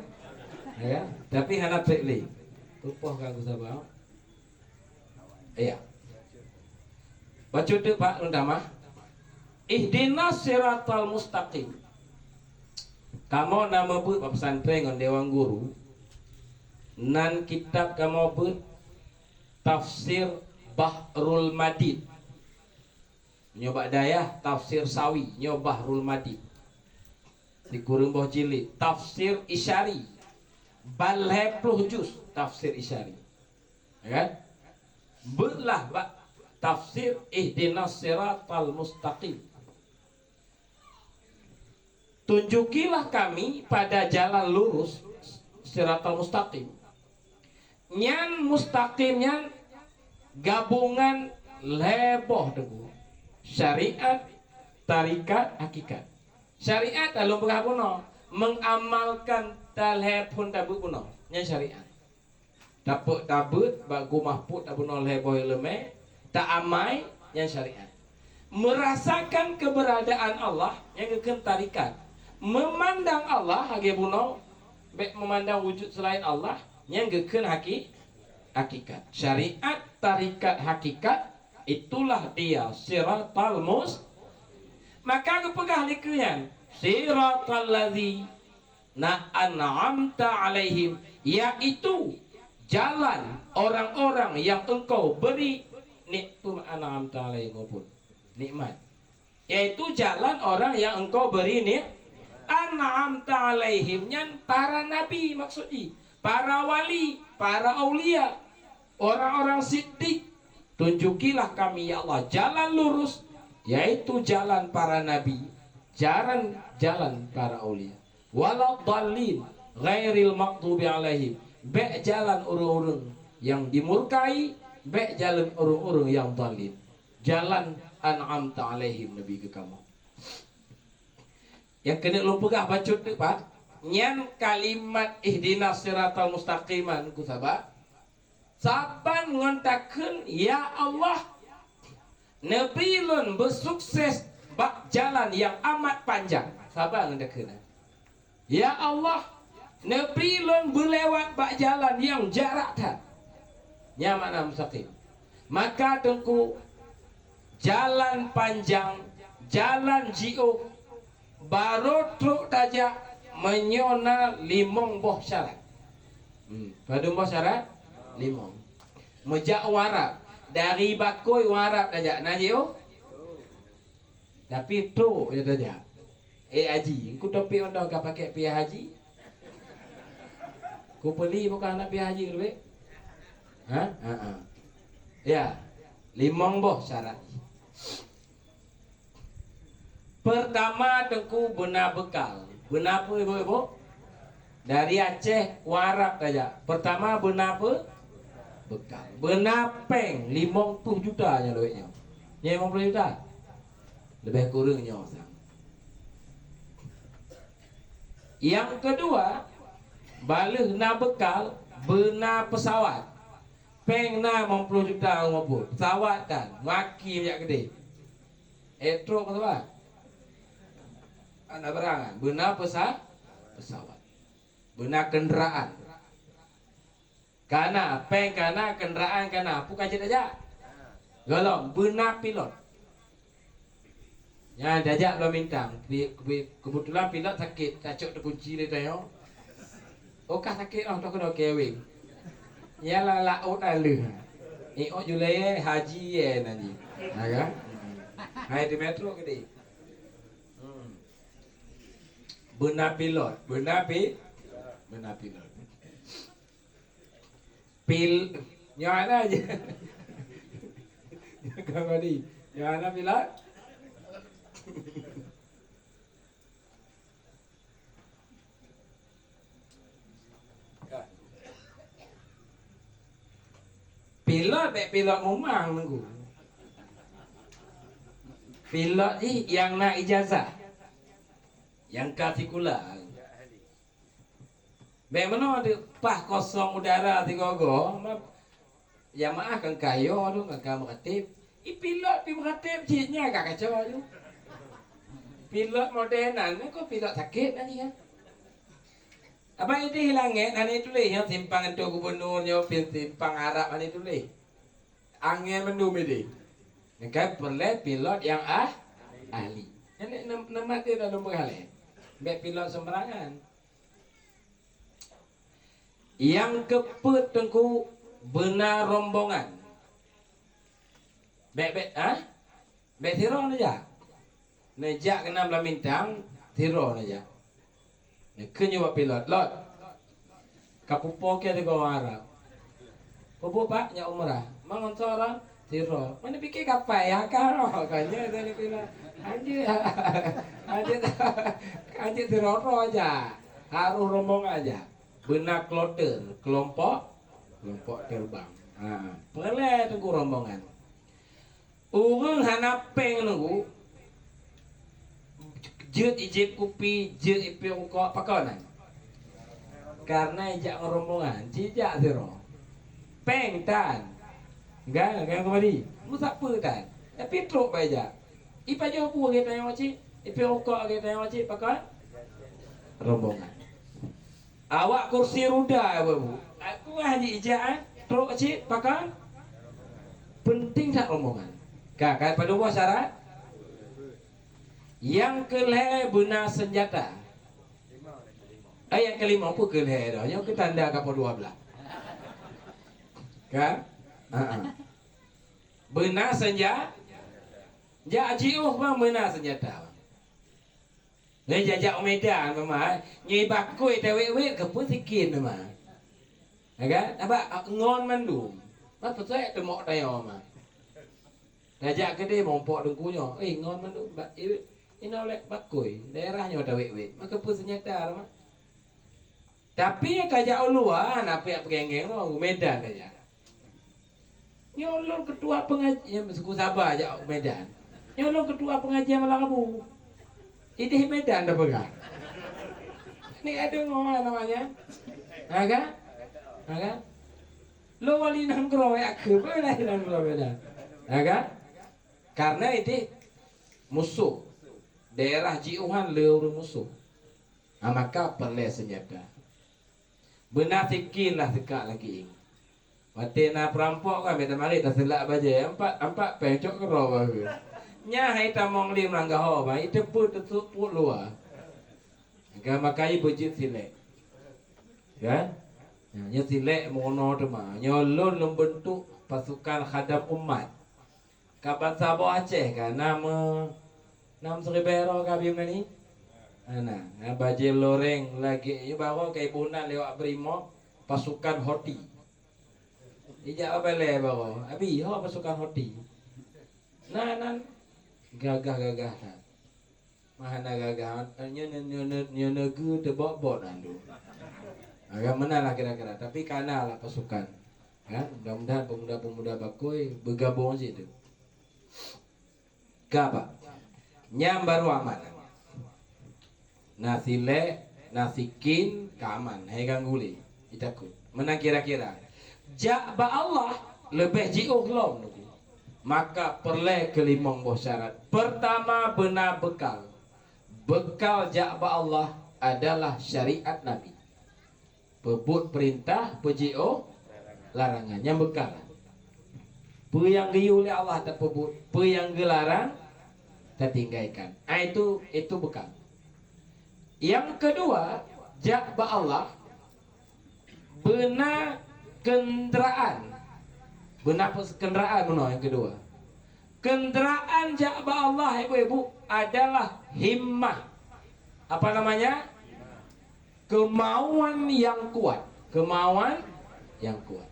Ya. Tapi hana treb lé. Peupoh ka Teungku Saba. Ya. Bacut teuk, Pak, lôn tamah. Ihdinas siratal mustaqim. Kamoe na meubeuet bak pesantren ngon dewan guru, nan kitab kamoe beuet Tafsir Bahrul Madid. Nyoe bak dayah Tafsir Sawi, nyoe Bahrul Madid. Sikureueng boh jilid, Tafsir Isyari. Ban lhée ploh juz Tafsir Isyari. Ya kan? Beutlah bak tafsir Ihdinas siratal mustaqim. Tunjukilah kami pada jalan lurus siratal mustaqim. Nyan mustaqim nyan gabungan lhée boh teungku. Syariat, tarikat, hakikat. Syariat lôn peugah bunoe, mengamalkan talhée phon tabeuet bunoe. Nyan syariat. Tapeuet tabeuet bak gu mahfud tabunoe lhée boh ileumé, taamai, nyan syariat. Merasakan keberadaan Allah, nyan geukheun tarikat. Memandang Allah lagée bunoe, bék memandang wujud selain Allah, nyan geukheun haki-, hakikat. Syariat, tarikat, hakikat, itulah dia siratal mus-, maka geupeugah lé keue nyan, Siratal ladzina an'amta 'alaihim, yaitu jalan orang-orang yang Engkau beri nik-, an'amta 'alaihim, maupun nikmat. Yaitu jalan orang yang Engkau beri ni, an'amta 'alaihim nyan para nabi, maksud jih para wali, para aulia, orang-orang siddiq. Tunjukilah kami, ya Allah, jalan lurus, yaitu jalan para nabi, jalan, jalan para aulia. Waladdallin, ghairil maghdubi 'alaihim. Bék jalan ureuëng-ureuëng yang dimurkai, bék jalan ureuëng-ureuëng yang dhalin. Jalan an'amta 'alaihim, Nabi keu kamoe. Nyang keuneuk lôn peugah bacut teuk, Pak, nyan kalimat ihdinas siratal mustaqim nyan, ku sabab, saban ngon takheun, "Ya Allah, neubri lôn beusukses bak jalan nyang amat panjang." Saban ngon takheun. "Ya Allah, neubri lôn beulewat bak jalan nyang jarak that." Nyan makna mustaqim. Maka Teungku, jalan panjang, jalan jiôh, barô trok tajak meunyoe na limong boh syarat. Hmm, padum boh syarat? Limong. Meujak u Arab, dari Bakôi u Arab tajak, na jiôh? Tapi trok je tajak. Eh, haji, engku topik mantong ka pakai piah haji? Ku peuli bukan aneuk piah haji duek? Ha? Ha, ha. Ya, limong boh syarat. Pertama, Teungku, beuna bekal. Beuna apa, ibu-ibu? Dari Aceh u Arab tajak. Pertama, beuna apa? Bekal. Beuna péng limong ploh juta nyan duek nyoe. Nyan limong ploh juta? Leubeh kureueng nyoe sang. Nyang keudua, bah lheueh na bekal, beuna peusawat. Péng na limong ploh juta rupiah, peusawat tan, maki jak keudeh. Eh, trok peusawat. Hana barang, beuna peusa-, peusawat. Beuna keundaraan. Kana, péng kana, keundaraan kana, peue ka jeuet tajak? Gohlom, beuna pilot. Nyan tajak Pulo Bintang, pi-, pi-, keubeutulan pilot sakét, tacok teukunci lé tanyoe. Oh, ka sakét, oh, teuh keunoe keuweng. Nyan lam laôt na lheueh. Iôt julée haji ye nan jih. Ha, kan? Hai di metro keudeh. Hmm. Beuna pilot, beuna pi-, beuna pilot. Pil-, nyoe hana je. Kamari, nyoe hana pilot. Pilot, bék pilot mumang nunggu. Pilot jih nyang na ijazah, nyang ka sikula. Bék meunoe teuk paih kosong udara sigoe-goe, ma-, jamaah kan ka yo tu, kan ka meuratib. I pilot pi meuratib cit nyan ka kacau tu. Pilot modern nan, ko pilot sakét nan ya. Abang idéh langét hana tuléh nyoe simpang Anto Gubernur nyoe pin simpang Arab hana tuléh. Angén mandum idéh. Nyan kan peureulée pilot nyang ah-, ahli. Nyan nem-, neumat dia dalam peugalée. Bék pilot sembarangan. Nyang keupeuet Teungku beuna rombongan. Bék, bék, ha? Bék sidroe neujak. Neujak keunan Pulo Bintang, sidroe neujak. Neukheun nyoe bak pilot, "Lot, ka pupo keu sigoe Arab." "Peue buet, Pak?" "Nyak umrah." "Man ngon soe?" "Sidroe." "Man pike kapai nyang ka roh?" Ka nyan dari pilot. Anjir, anjir, anjir sidroe-droe jak. Harôh rombongan jak. Beuna kloter, kelompok, kelompok terbang. Ha, peureulée Teungku rombongan. Ureuëng hana péng Teungku, jeuet ijép kupi, jeuet ipiôh rukok, pakon nyan? Karena ijak ngon rombongan, ijak sidroe. Péng tan. Kan, kan kembali. Meusapeue tan. Tapi trok bak ijak. Ipajoh bu lagée tanyoe cit, ipiôh rukok lagée tanyoe cit, pakon? Rombongan. Awak kursi ruda, Bapak. Aku hana ijak, eh. Trok cit, pakon? Penting that rombongan. Ka, ka padum boh syarat? Nyang keulhèe beuna seunjata. Eh, nyang keulimong peue keulhèe dah? Nyoe keu tanda ka po dua blah. Kan? Ha ah. Beuna seunja-, jak jiôh bang beuna seunjata. Nyoe jajak u Medan mama, nyoe bakôi tawét-wét keu peue sikin mama. Ya kan? Abak ngon mandum. Mat peusai teumok tayo mama. Tajak keudeh mumpok teungku nyoe, "Eh, ngon mandum, ba-, i-, inoe lé bakôi, daerah nyoe tawét-wét." Maka peue seunjata mama. Tapi tajak u luwa, hana piak peugeng-geng lom, u Medan tajak. Nyoe lôn ketua pengaji-, ya, suku Sabah jak u Medan. Nyoe lôn ketua pengajian malam Rabu. Idéh Medan dah peugah. Ni ada ngomong namanya. Ha kan? Ha kan? Lôn wali nanggroe ya ke, boleh wali nanggroe Medan. Ha kan? Karena idéh musuh. Daerah jiôh nyan le ureueng musuh. Ha, maka peureulèe seunjata. Beuna sikin lah seukak lagèe nyoe. Watèe na peurampok kan, bèk tamarit taseulak bajèe, ampat, ampat péng cok keudroe baru. Nyan hai tamong lé meulanggaho, bah, iteupeue teusut peuet luwa. Ka makai beujeuet silek. Kan? Nyan, nyan silek meunoe teuma. Nyoe lôn, lôn beuntuk pasukan khadam umat. Ka bansa boh Aceh ka, na meu-, na meusiribèe droe ka biem na ni? Na, na, na bajèe loreng lagèe nyoe baroe ka iboh nan lewat Brimob, pasukan Houthi. Ijak babalèe baroe, abi ho pasukan Houthi. Na, nan gagah-gagah that. Mah hana gagah, nyoe, nyoe, nyoe, nyoe, nyoe neugeu teubok-bok nan tu. Agak meunan lah kira-kira, tapi ka na lah pasukan. Kan? Mudah-mudahan pemuda-pemuda bakôi beugabong cit tu. Ka bah. Nyan baru aman. Na silek, na sikin, ka aman. Hai ganggu lé. Itakot. Meunan kira-kira. Jak bak Allah leubeh jiôh lom. Maka peureulèe keulimong boh syarat. Pertama, beuna beukal. Beukal jak bak Allah adalah syariat Nabi. Peubuet peurintah, peujiôh larangan. Nyan beukal. Peue nyang geuyue lé Allah tapeubuet, peue nyang geularang tatinggaikan. Ah, itu, itu beukal. Nyang keudua, jak bak Allah beuna keundraan. Beuna pes-, keundraan meunoe nyang keudua. Keundraan jak bak Allah, ibu-ibu, adalah himmah. Apa namanya? Keumauan nyang kuat. Keumauan nyang kuat.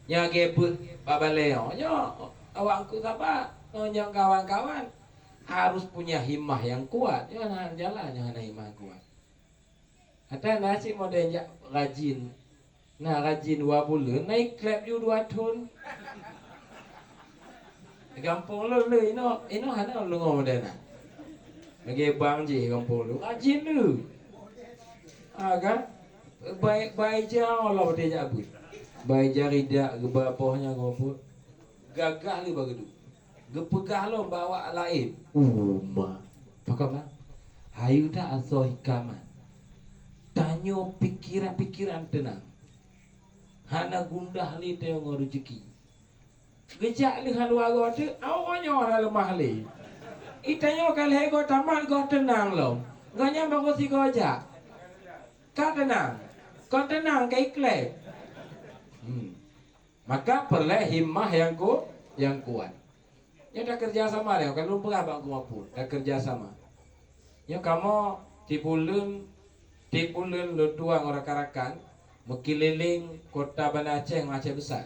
Nyang geubeuet babalèe nyoe, awak Teungku Sabah, ngon nyang kawan-kawan harus punya himmah nyang kuat. Nyoe hana jalan, nyoe hana himmah kuat. Ata na cit model jak rajin. Na rajin dua buleuen, na iklep ju dua thon. Gampông lôn lé inoe, inoe hana lôn deungoe model na. Lagèe bang jih gampông lôn, rajin lé. Ha kan? Bai, bai ija lom watèe jak beuet. Bai ija ridak geuba boh nyan gob. Gagah lé bak geuduek. Geupeugah lom bak awak laén, "Uma, pakon na? Hayeu that asoe hikamat. Tanyoe pikeran-pikeran teunang. Hana gundah lé tanyoe ngon reuzeki." Geujak lheueh luwa goe teuk, awak nyoe hana leumah lé. I tanyoe ka lhèe goe tamat goe teunang lom. Gobnyan baru sigoe jak. Ka teunang. Kon teunang, ka iklep. Hmm. Maka peureulèe himmah nyang ku-, nyang kuat. Nyoe takeureuja sama lé, ka lôn peugah bak geuh maupun, takeureuja sama. Nyoe kamoe tiep buleuen, tiep buleuen lôn tuan ngon rakan-rakan meukeulileng kota Banda Aceh ngon Aceh Besar.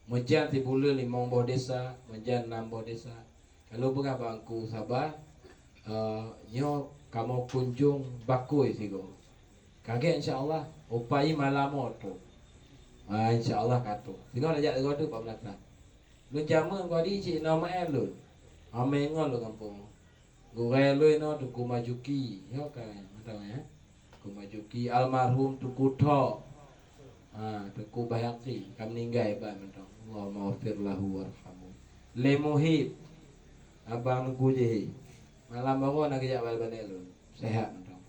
Meujan tiep buleuen limong boh desa, meujan nam boh desa. Ka lôn peugah bak Teungku Sabah, eh, nyoe kamoe kunjong bakôi sigoe. Ka gèt insya Allah, upai malam nyoe troh. Ah, insya Allah ka troh. Singoh tajak sigoe teuk bak Meunasah. Lôn jameun kodi cit na meu'en lôn. Amé ngon lôn gampông. Gurèe lôn nyoe Teungku Majuki. Nyoe ka mantong ya. Teungku Majuki, almarhum Teungku Thok. Ha, Teungku Baihaqi ka meuninggai ban mantong. Allahumma ghfir lahu warhamhu. Lé Muhib. Abang Teungku Jih. Malam baroe na geujak bak balèe lôn. Sehat mantong.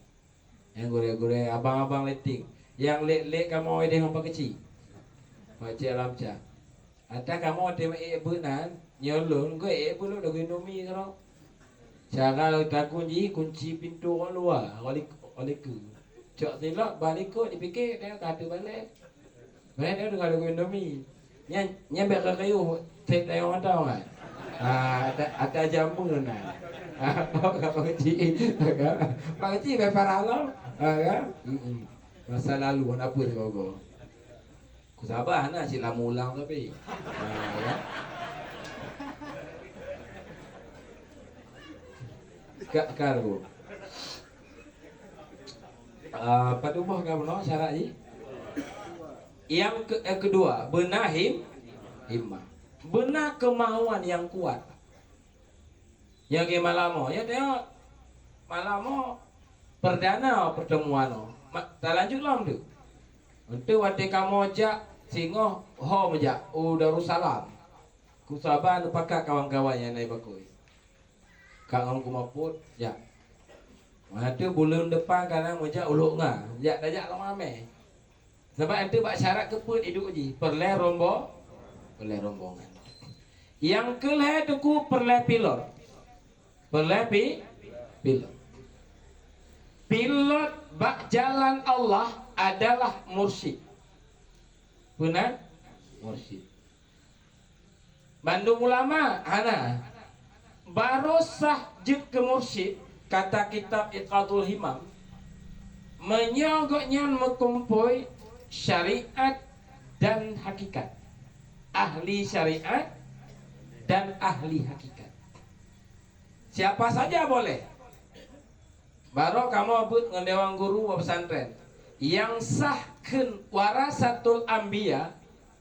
Nyang gurèe-gurèe, abang-abang leting. Nyang lét-lét kamoe idéh ngon pakeuci. Pakeuci alam ca. Ata kamoe teuma ék beuet nan, nyoe lôn, geuék beuet lôn lagu Indomie keudroe. Cara takun jih kunci pintoe luwa, oleh, oleh ke. Cok silop bak likot dipike dia ka ateueh balai. Meunan dia deungon lagu Indomie. Nyan, nyan bèk ka kayuh sép dayong mantong kan. Ah, ata, ata jameun nah. Ah, bak keuci. Bak keuci bèk parah lom. Ah, kan? Mm-mm. Masa lalu hana peue sigoe-goe. Kusaba hana cit lama ulang tapi. Ah, kan? Ka, ka, Bu. Ah, padum boh ka bunoe syarat jih? Nyang ke, eh, kedua, beuna him, himmah. Beuna keumauan nyang kuat. Nyang keu malam nyoe, ya tengok. Malam nyoe perdana pertemuan nyoe. Ma-, talanjut lom tu. Untuk watèe kamoe jak singoh ho meujak u Darussalam. Kusaba neupakat kawan-kawan nyang na bakoi. Ka ngon kumapot, jak. Meunan teuk buleuen depan ka na meujak u Lhok Nga, jak tajak lom ramè. Sabab enteuk bak syarat keu peuet iduek jih, peureulèe rombo-, peureulèe rombongan. Nyang keu lhèe teungku peureulèe pilot. Peureulèe pi-, pilot. Pilot bak jalan Allah adalah mursyid. Peue nan? Mursyid. Bandum ulama hana. Barô sah jeuet keu mursyid, kata kitab Iqadul Himam, meunyoe gobnyan meukumpôi syariat dan hakikat. Ahli syariat dan ahli hakikat. Siapa saja boleh. Barô kamoe beuet ngon dewan guru bak pesantren. Nyang sah kheun warasatul anbiya,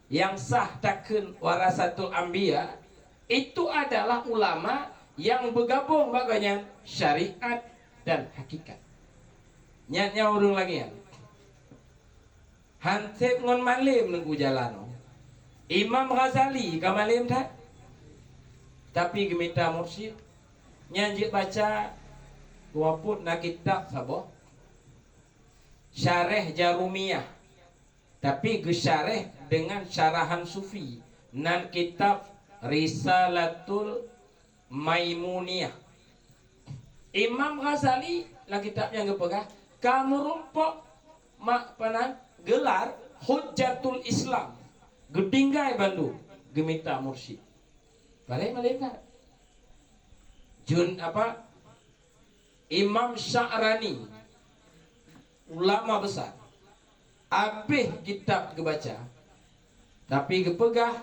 nyang sah takheun warasatul anbiya, itu adalah ulama nyang beugabong bak gobnyan syariat dan hakikat. Nyan nyang ureueng langèt. Han sép ngon malém neugui jalan nyoe. Imam Ghazali ka malém that, tapi geumita mursyid. Nyan jeuet baca, wapeuet na kitab saboh, Syarah Jarumiyah, tapi geusyarah deungon syarahan sufi, nan kitab Risalatul Maimuniyah. Imam Ghazali lam kitab nyan geupeugah, ka meurumpok mak panan gelar Hujjatul Islam. Geutinggai bandum, geumita mursyid. Padahai malaikat. Jun apa? Imam Sya'rani, ulama besar. Abéh kitab geubaca, tapi geupeugah,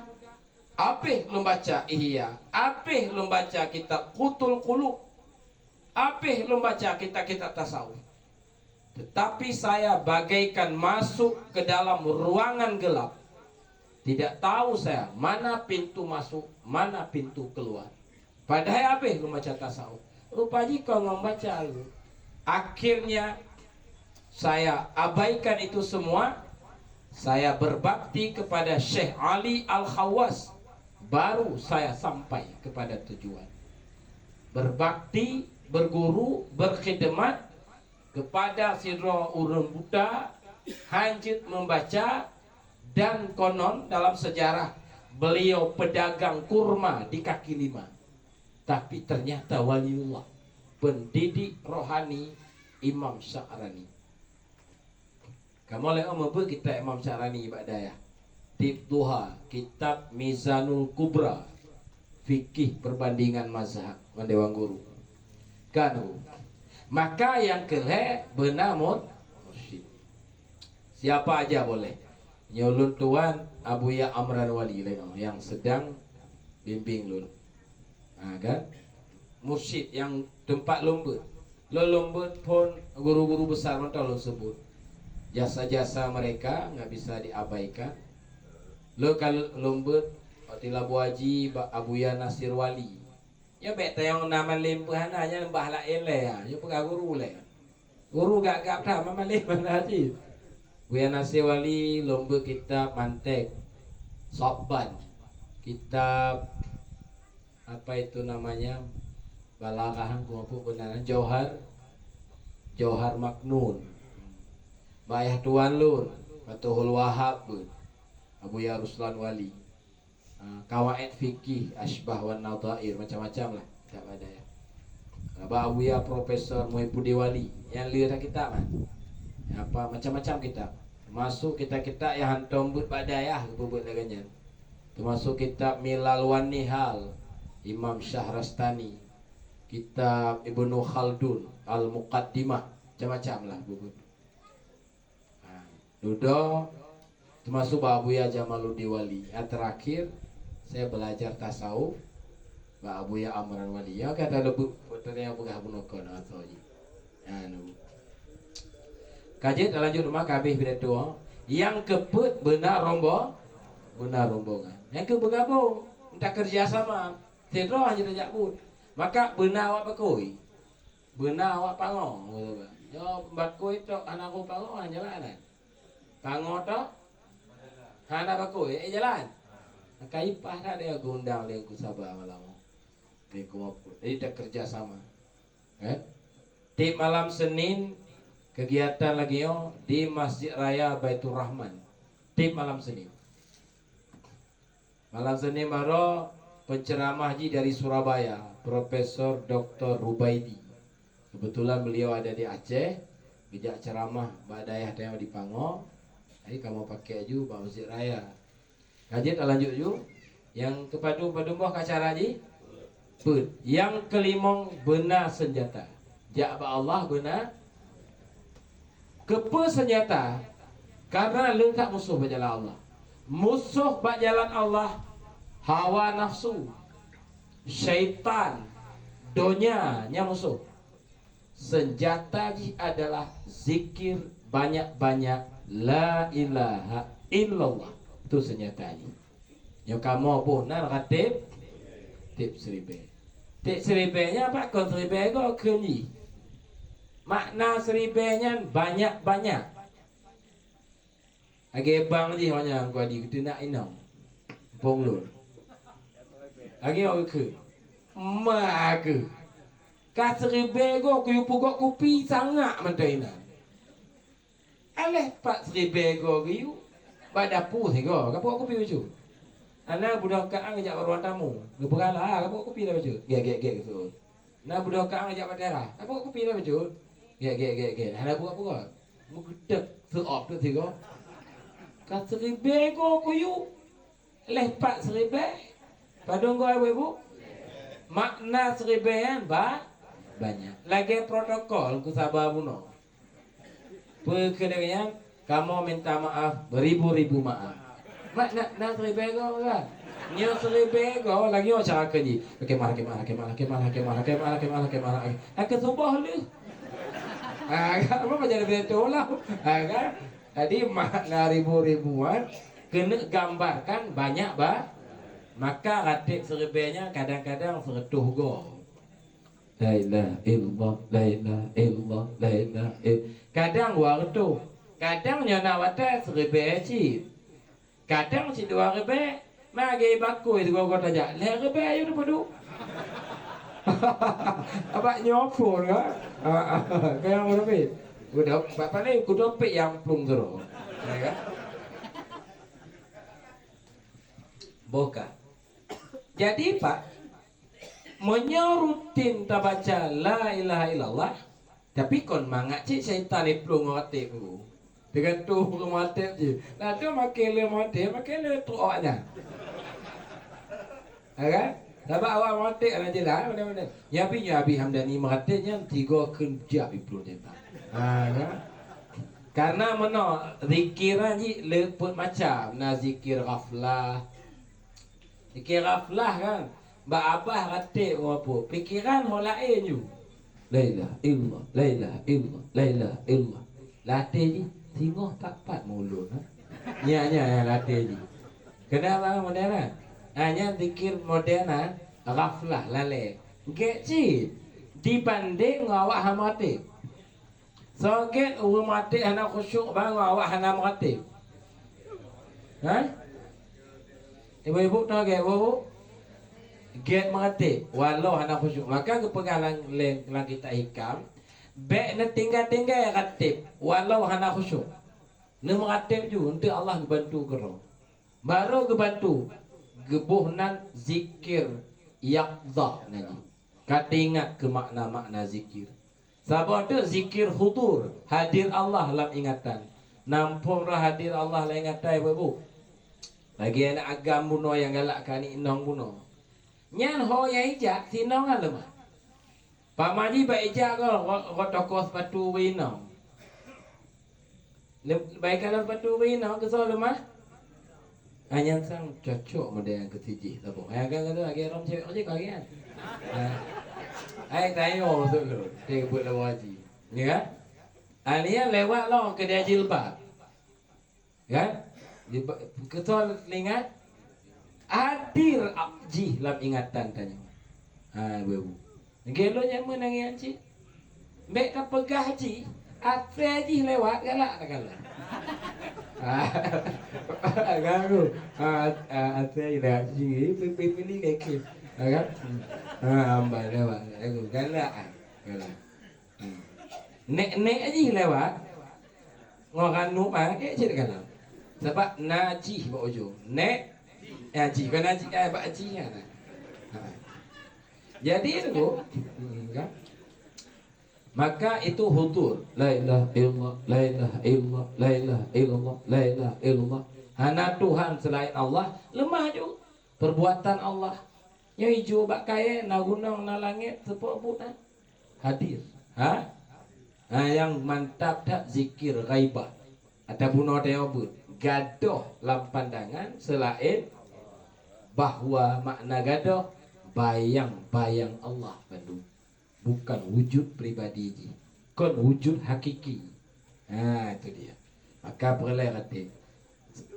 abéh lôn baca Ihya, abéh lôn baca kitab Qutul Qulub, abéh lôn baca kitab-kitab tasawuf. Tetapi saya bagaikan masuk ke dalam ruangan gelap. Tidak tahu saya mana pintu masuk, mana pintu keluar. Padahai abéh lôn baca tasawuf. Rupa jih kon ngon baca lôn. Akhirnya, saya abaikan itu semua. Saya berbakti kepada Syekh Ali Al-Khawas. Baru saya sampai kepada tujuan. Berbakti, berguru, berkhidmat kepada sidroe ureueng buta, han jeuet membaca, dan konon dalam sejarah beliau pedagang kurma di kaki lima. Tapi ternyata waliullah, pendidik rohani Imam Sya'rani. Kamoe lé meubeuet kitab Imam Sya'rani bak dayah. Tib Duha, kitab Mizanul Kubra, fikih perbandingan mazhab ngon dewan guru. Kan, Bu? Maka nyang keu lhèe beuna mur-, mursyid. Siapa aja boleh. Nyoe lôn tuan Abuya Amran Wali laén nyang sedang bimbing lôn. Ha, kan? Mursyid nyang teumpat lôn beuet. Lôn, lôn beuet phôn guru-guru besar mantong lôn seubut. Jasa-jasa mereka nggak bisa diabaikan. Lôn ka lôn beuet di Labuhan Haji bak Abuya Nasir Wali. Nyoe bèk tanyong na malém peue hana, nyan bah laén lé, ha. Nyoe peugah guru lé. Guru gagap that, malém hana cit. Buya Nasir Wali lôn beuet kitab mantek, Sabban, kitab, apa itu namanya, Balaghah, ku apa beuna, Johar, Johar Maknun. Bak ayah tuan lôn, Fathul Wahab beuet, Abuya Ruslan Wali. Ah, kawaid fikih, asybah wan nadhair, macam-macam lah kitab bak dayah. Bak Abuya Profesor Muhibuddin Wali, nyang le that kitab kan. Apa macam-macam kitab. Termasuk kitab-kitab nyang hantom beuet bak dayah geupeubeuet lagèe nyan. Termasuk kitab Milal wan Nihal Imam Syahrastani, kitab Ibnu Khaldun Al-Muqaddimah, macam-macam lah buku tu. Ha, dudoe, termasuk bak Abuya Jamaluddin Wali. Yang terakhir, saya belajar tasawuf bak Abuya Amran Wali. Ya, kata lebut foto yang peugah bunoe kon atau ji. Ha, nu. Ka jeuet, lanjut rumah, ka habéh pidato. Nyang keupeuet beuna rombo-, beuna rombongan. Nyang keu beugabong, minta kerja sama. Sidroe hana tajak buet. Maka beuna awak bakoi. Beuna awak pangoe, kata bah. Nyoe bakoi tok hana ku pangoe, hana jalan kan? Pangoe tok hana bakoi, eh, jalan. Maka ipah that dia geuundang lé Teungku Saba malam. Lé Teungku Mahfud. Jadi, kita kerja sama. Kan? Tiep malam Senin, kegiatan lagèe nyoe di Masjid Raya Baiturrahman. Tiep malam Senin. Malam Senin baroe, penceramah jih dari Surabaya, Profesor Doktor Rubaidi. Kebetulan beliau ada di Aceh, geujak ceramah bak dayah tanyoe di Pangoe. Jadi, kamoe pakai ju bak Masjid Raya. Ka jeuet, lanjut ju. Nyang keupadum-padum boh acara jih? Peuet. Nyang keulimong beuna seunjata. Jak bak Allah beuna. Keupeue seunjata? Karena le that musoh bak jalan Allah. Musoh bak jalan Allah, hawa nafsu, syaitan, donya, nyan musoh. Seunjata jih adalah zikir banyak-banyak, la ilaha illallah. Tu seunjata jih. Nyoe kamoe boh nan ratib, tiep siribèe. Tiep siribèe nyan pakon siribèe goe kheun jih? Makna siribèe nyan banyak-banyak. Lagèe bang jih awak nyan, ku adi, geuteunak inong. Pong lôn. Lagèe awak kheun. Ma keuh. Ka siribèe goe kuyue peugot kupi sangak mantong inan. Aléh pat siribèe goe geuyue bak dapu sigoe, ka peugot kupi bacut. Hana beudôh ka-ang jak bak ruang tamu, geupeugah lah, ka peugot kupi lah bacut. Gèt, gèt, gèt, geuseut. Na beudôh ka-ang jak bak teras, ka peugot kupi lah bacut. Gèt, gèt, gèt, gèt. Hana peugot-peugot. Meugeudek seuôb teuk sigoe. Ka siribèe goe kuyue. Lheuh pat siribèe, padum goe ibu-ibu? Makna siribèe nyan ba-, banyak. Lagèe protokol ku saba bunoe. Peue keu lagèe nyan, kamoe minta maaf beribu-ribu maaf. Mak, na, na siribèe goe kan? Nyoe siribèe goe lagèe nyoe cara keu jih. Kemah, kemah, kemah, kemah, kemah, kemah, kemah, kemah, kemah. Akan suboh lheuh. Ha, kan? Apa jadi betul lah? Ha, kan? Jadi, makna ribu-ribuan keuneuk gambarkan banyak ba-, maka ratib siribèe nyan kadang-kadang sireutoh goe. La ilaha illallah, la ilaha illallah, la ilaha ill-, kadang dua reutoh, kadang nyoe na watèe siribèe cit. Kadang sidua ribèe, na lagèe bakôi sigoe-goe tajak, lhèe ribèe ayue teupeuduek. Abak nyoe phôn ka? Ha, ha, ha, ka nyang ribèe. Udah, bak paléng kudompet nyang plueng keudroe. Ya kan? Boh ka. Jadi, Pak, meunyoe rutin tabaca la ilaha illallah, tapi kon mangat cit syaitan iplueng ngon watèe ku. Teugantung ureueng meuratéb jih. Nah, tu makin lé meuratéb, makin lé trok awak nyan. Ha kan? Sabab awak meuratéb hana jeulaih, mana-mana. Nyabi, nyabi Hamdani meuratéb nyan tiga kheun jak iplueng nyan. Ha kan? Karena meunoe, zikir nyan jih le peuet macam. Na zikir ghaflah. Zikir ghaflah kan? Bak abah ratéb ngon apa? Pikeran ho laén ju. La ilaha illallah, la ilaha illallah, la ilaha illallah. Lam até jih, singoh that pat meuulôn, ha? Nyan, nyan, nyan lam até jih. Keunan bang modern, ha? Ha, nyan zikir modern, ha? Ghaflah, lalè. Gèt cit dibandéng ngon awak hana meuratéb. Soe gèt ureueng meuratéb hana khusyuk bang ngon awak hana meuratéb? Ha? Ibu-ibu toh gèt, Bu? Gèt meuratéb, walau hana khusyuk. Maka geupeugah lam, lam, lam kitab Hikam, bèk neutinggai-tinggai ratéb, walau hana khusyuk. Neumeuratéb ju, eunteuk Allah geubantu keudroe. Barô geubantu, geuboh nan zikir yaqzah nan jih. Ka teuingat keu makna-makna zikir. Saboh teuk zikir hudur, hadir Allah lam ingatan. Namphon rhah hadir Allah lam ingatan, Ibu-ibu. Lagèe aneuk agam bunoe nyang galak keu aneuk inong bunoe. Nyan ho nyang ijak, si inong kan leumah. Pama jih bak ijak ko, ko, ko toko seupatu bak inong. Lem-, bak ikalon seupatu bak inong, keusoe leumah. Ah, nyan sang cocok model nyang keu si jih saboh. Nyang kan kata lagèe rom cewek jih kau kan. Ah. Ai tayo maksud lôn, dia buat lawan haji. Ya kan? Ah, ni kan lewat lom keu dia jilbab. Kan? Di ba-, keusoe ingat, hadir jih lam ingatan tanyoe. Ha, ibu-ibu. Lagèe lôn nyang meunangis cit. Bèk tapeugah jih, asèe jih lewat galak takalon. Ha, ganggu. Ha, asèe jih lewat jih, pilih-pilih kèe. Ha, kan? Ha, ambai lewat. Ganggu. Galak, ha. Galak. Hmm. Nèk-nèk jih lewat. Ngon ranub, ha, eh, cit galak. Sabab na jih bak ujong. Nèk, eh, jih. Kon na jih, eh, bak jih, ha. Ha. Jadi, tu, hmm, kan? Maka itu hudur. La ilaha illallah, la ilaha illallah, la ilaha illallah, la ilaha illallah. Hana Tuhan selain Allah, leumah ju. Perbuatan Allah. Nyoe ijo bak kayèe, na gunong, na langèt, seupôt buet na. Hadir. Ha? Ha, nyang mantap that zikir ghaibah. Ataupun orang yang buat. Gadoh lam pandangan selain bahwa makna gadoh, bayang-bayang Allah bandum. Bukan wujud pribadi jih. Kon wujud hakiki. Ha, itu dia. Maka peureulèe ratéb.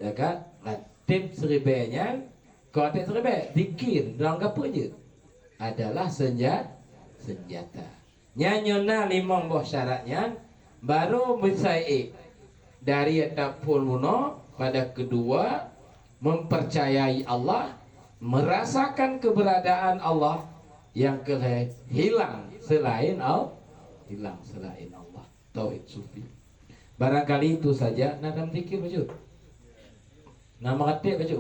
Ya kan? Ratéb seuribèe nyan, kon ratéb seuribèe, zikir, dalam gapeue jeuet? Adalah senja-, senjata. Nyan nyoe na limong boh syarat nyan, baru bisa ék dari ataupun bunoe, pada kedua, mempercayai Allah, merasakan keberadaan Allah, yang kelhèe hilang selain Al-, hilang selain Allah. Tauhid sufi. Barangkali itu saja, na dalam zikir bacut. Na meuratéb bacut.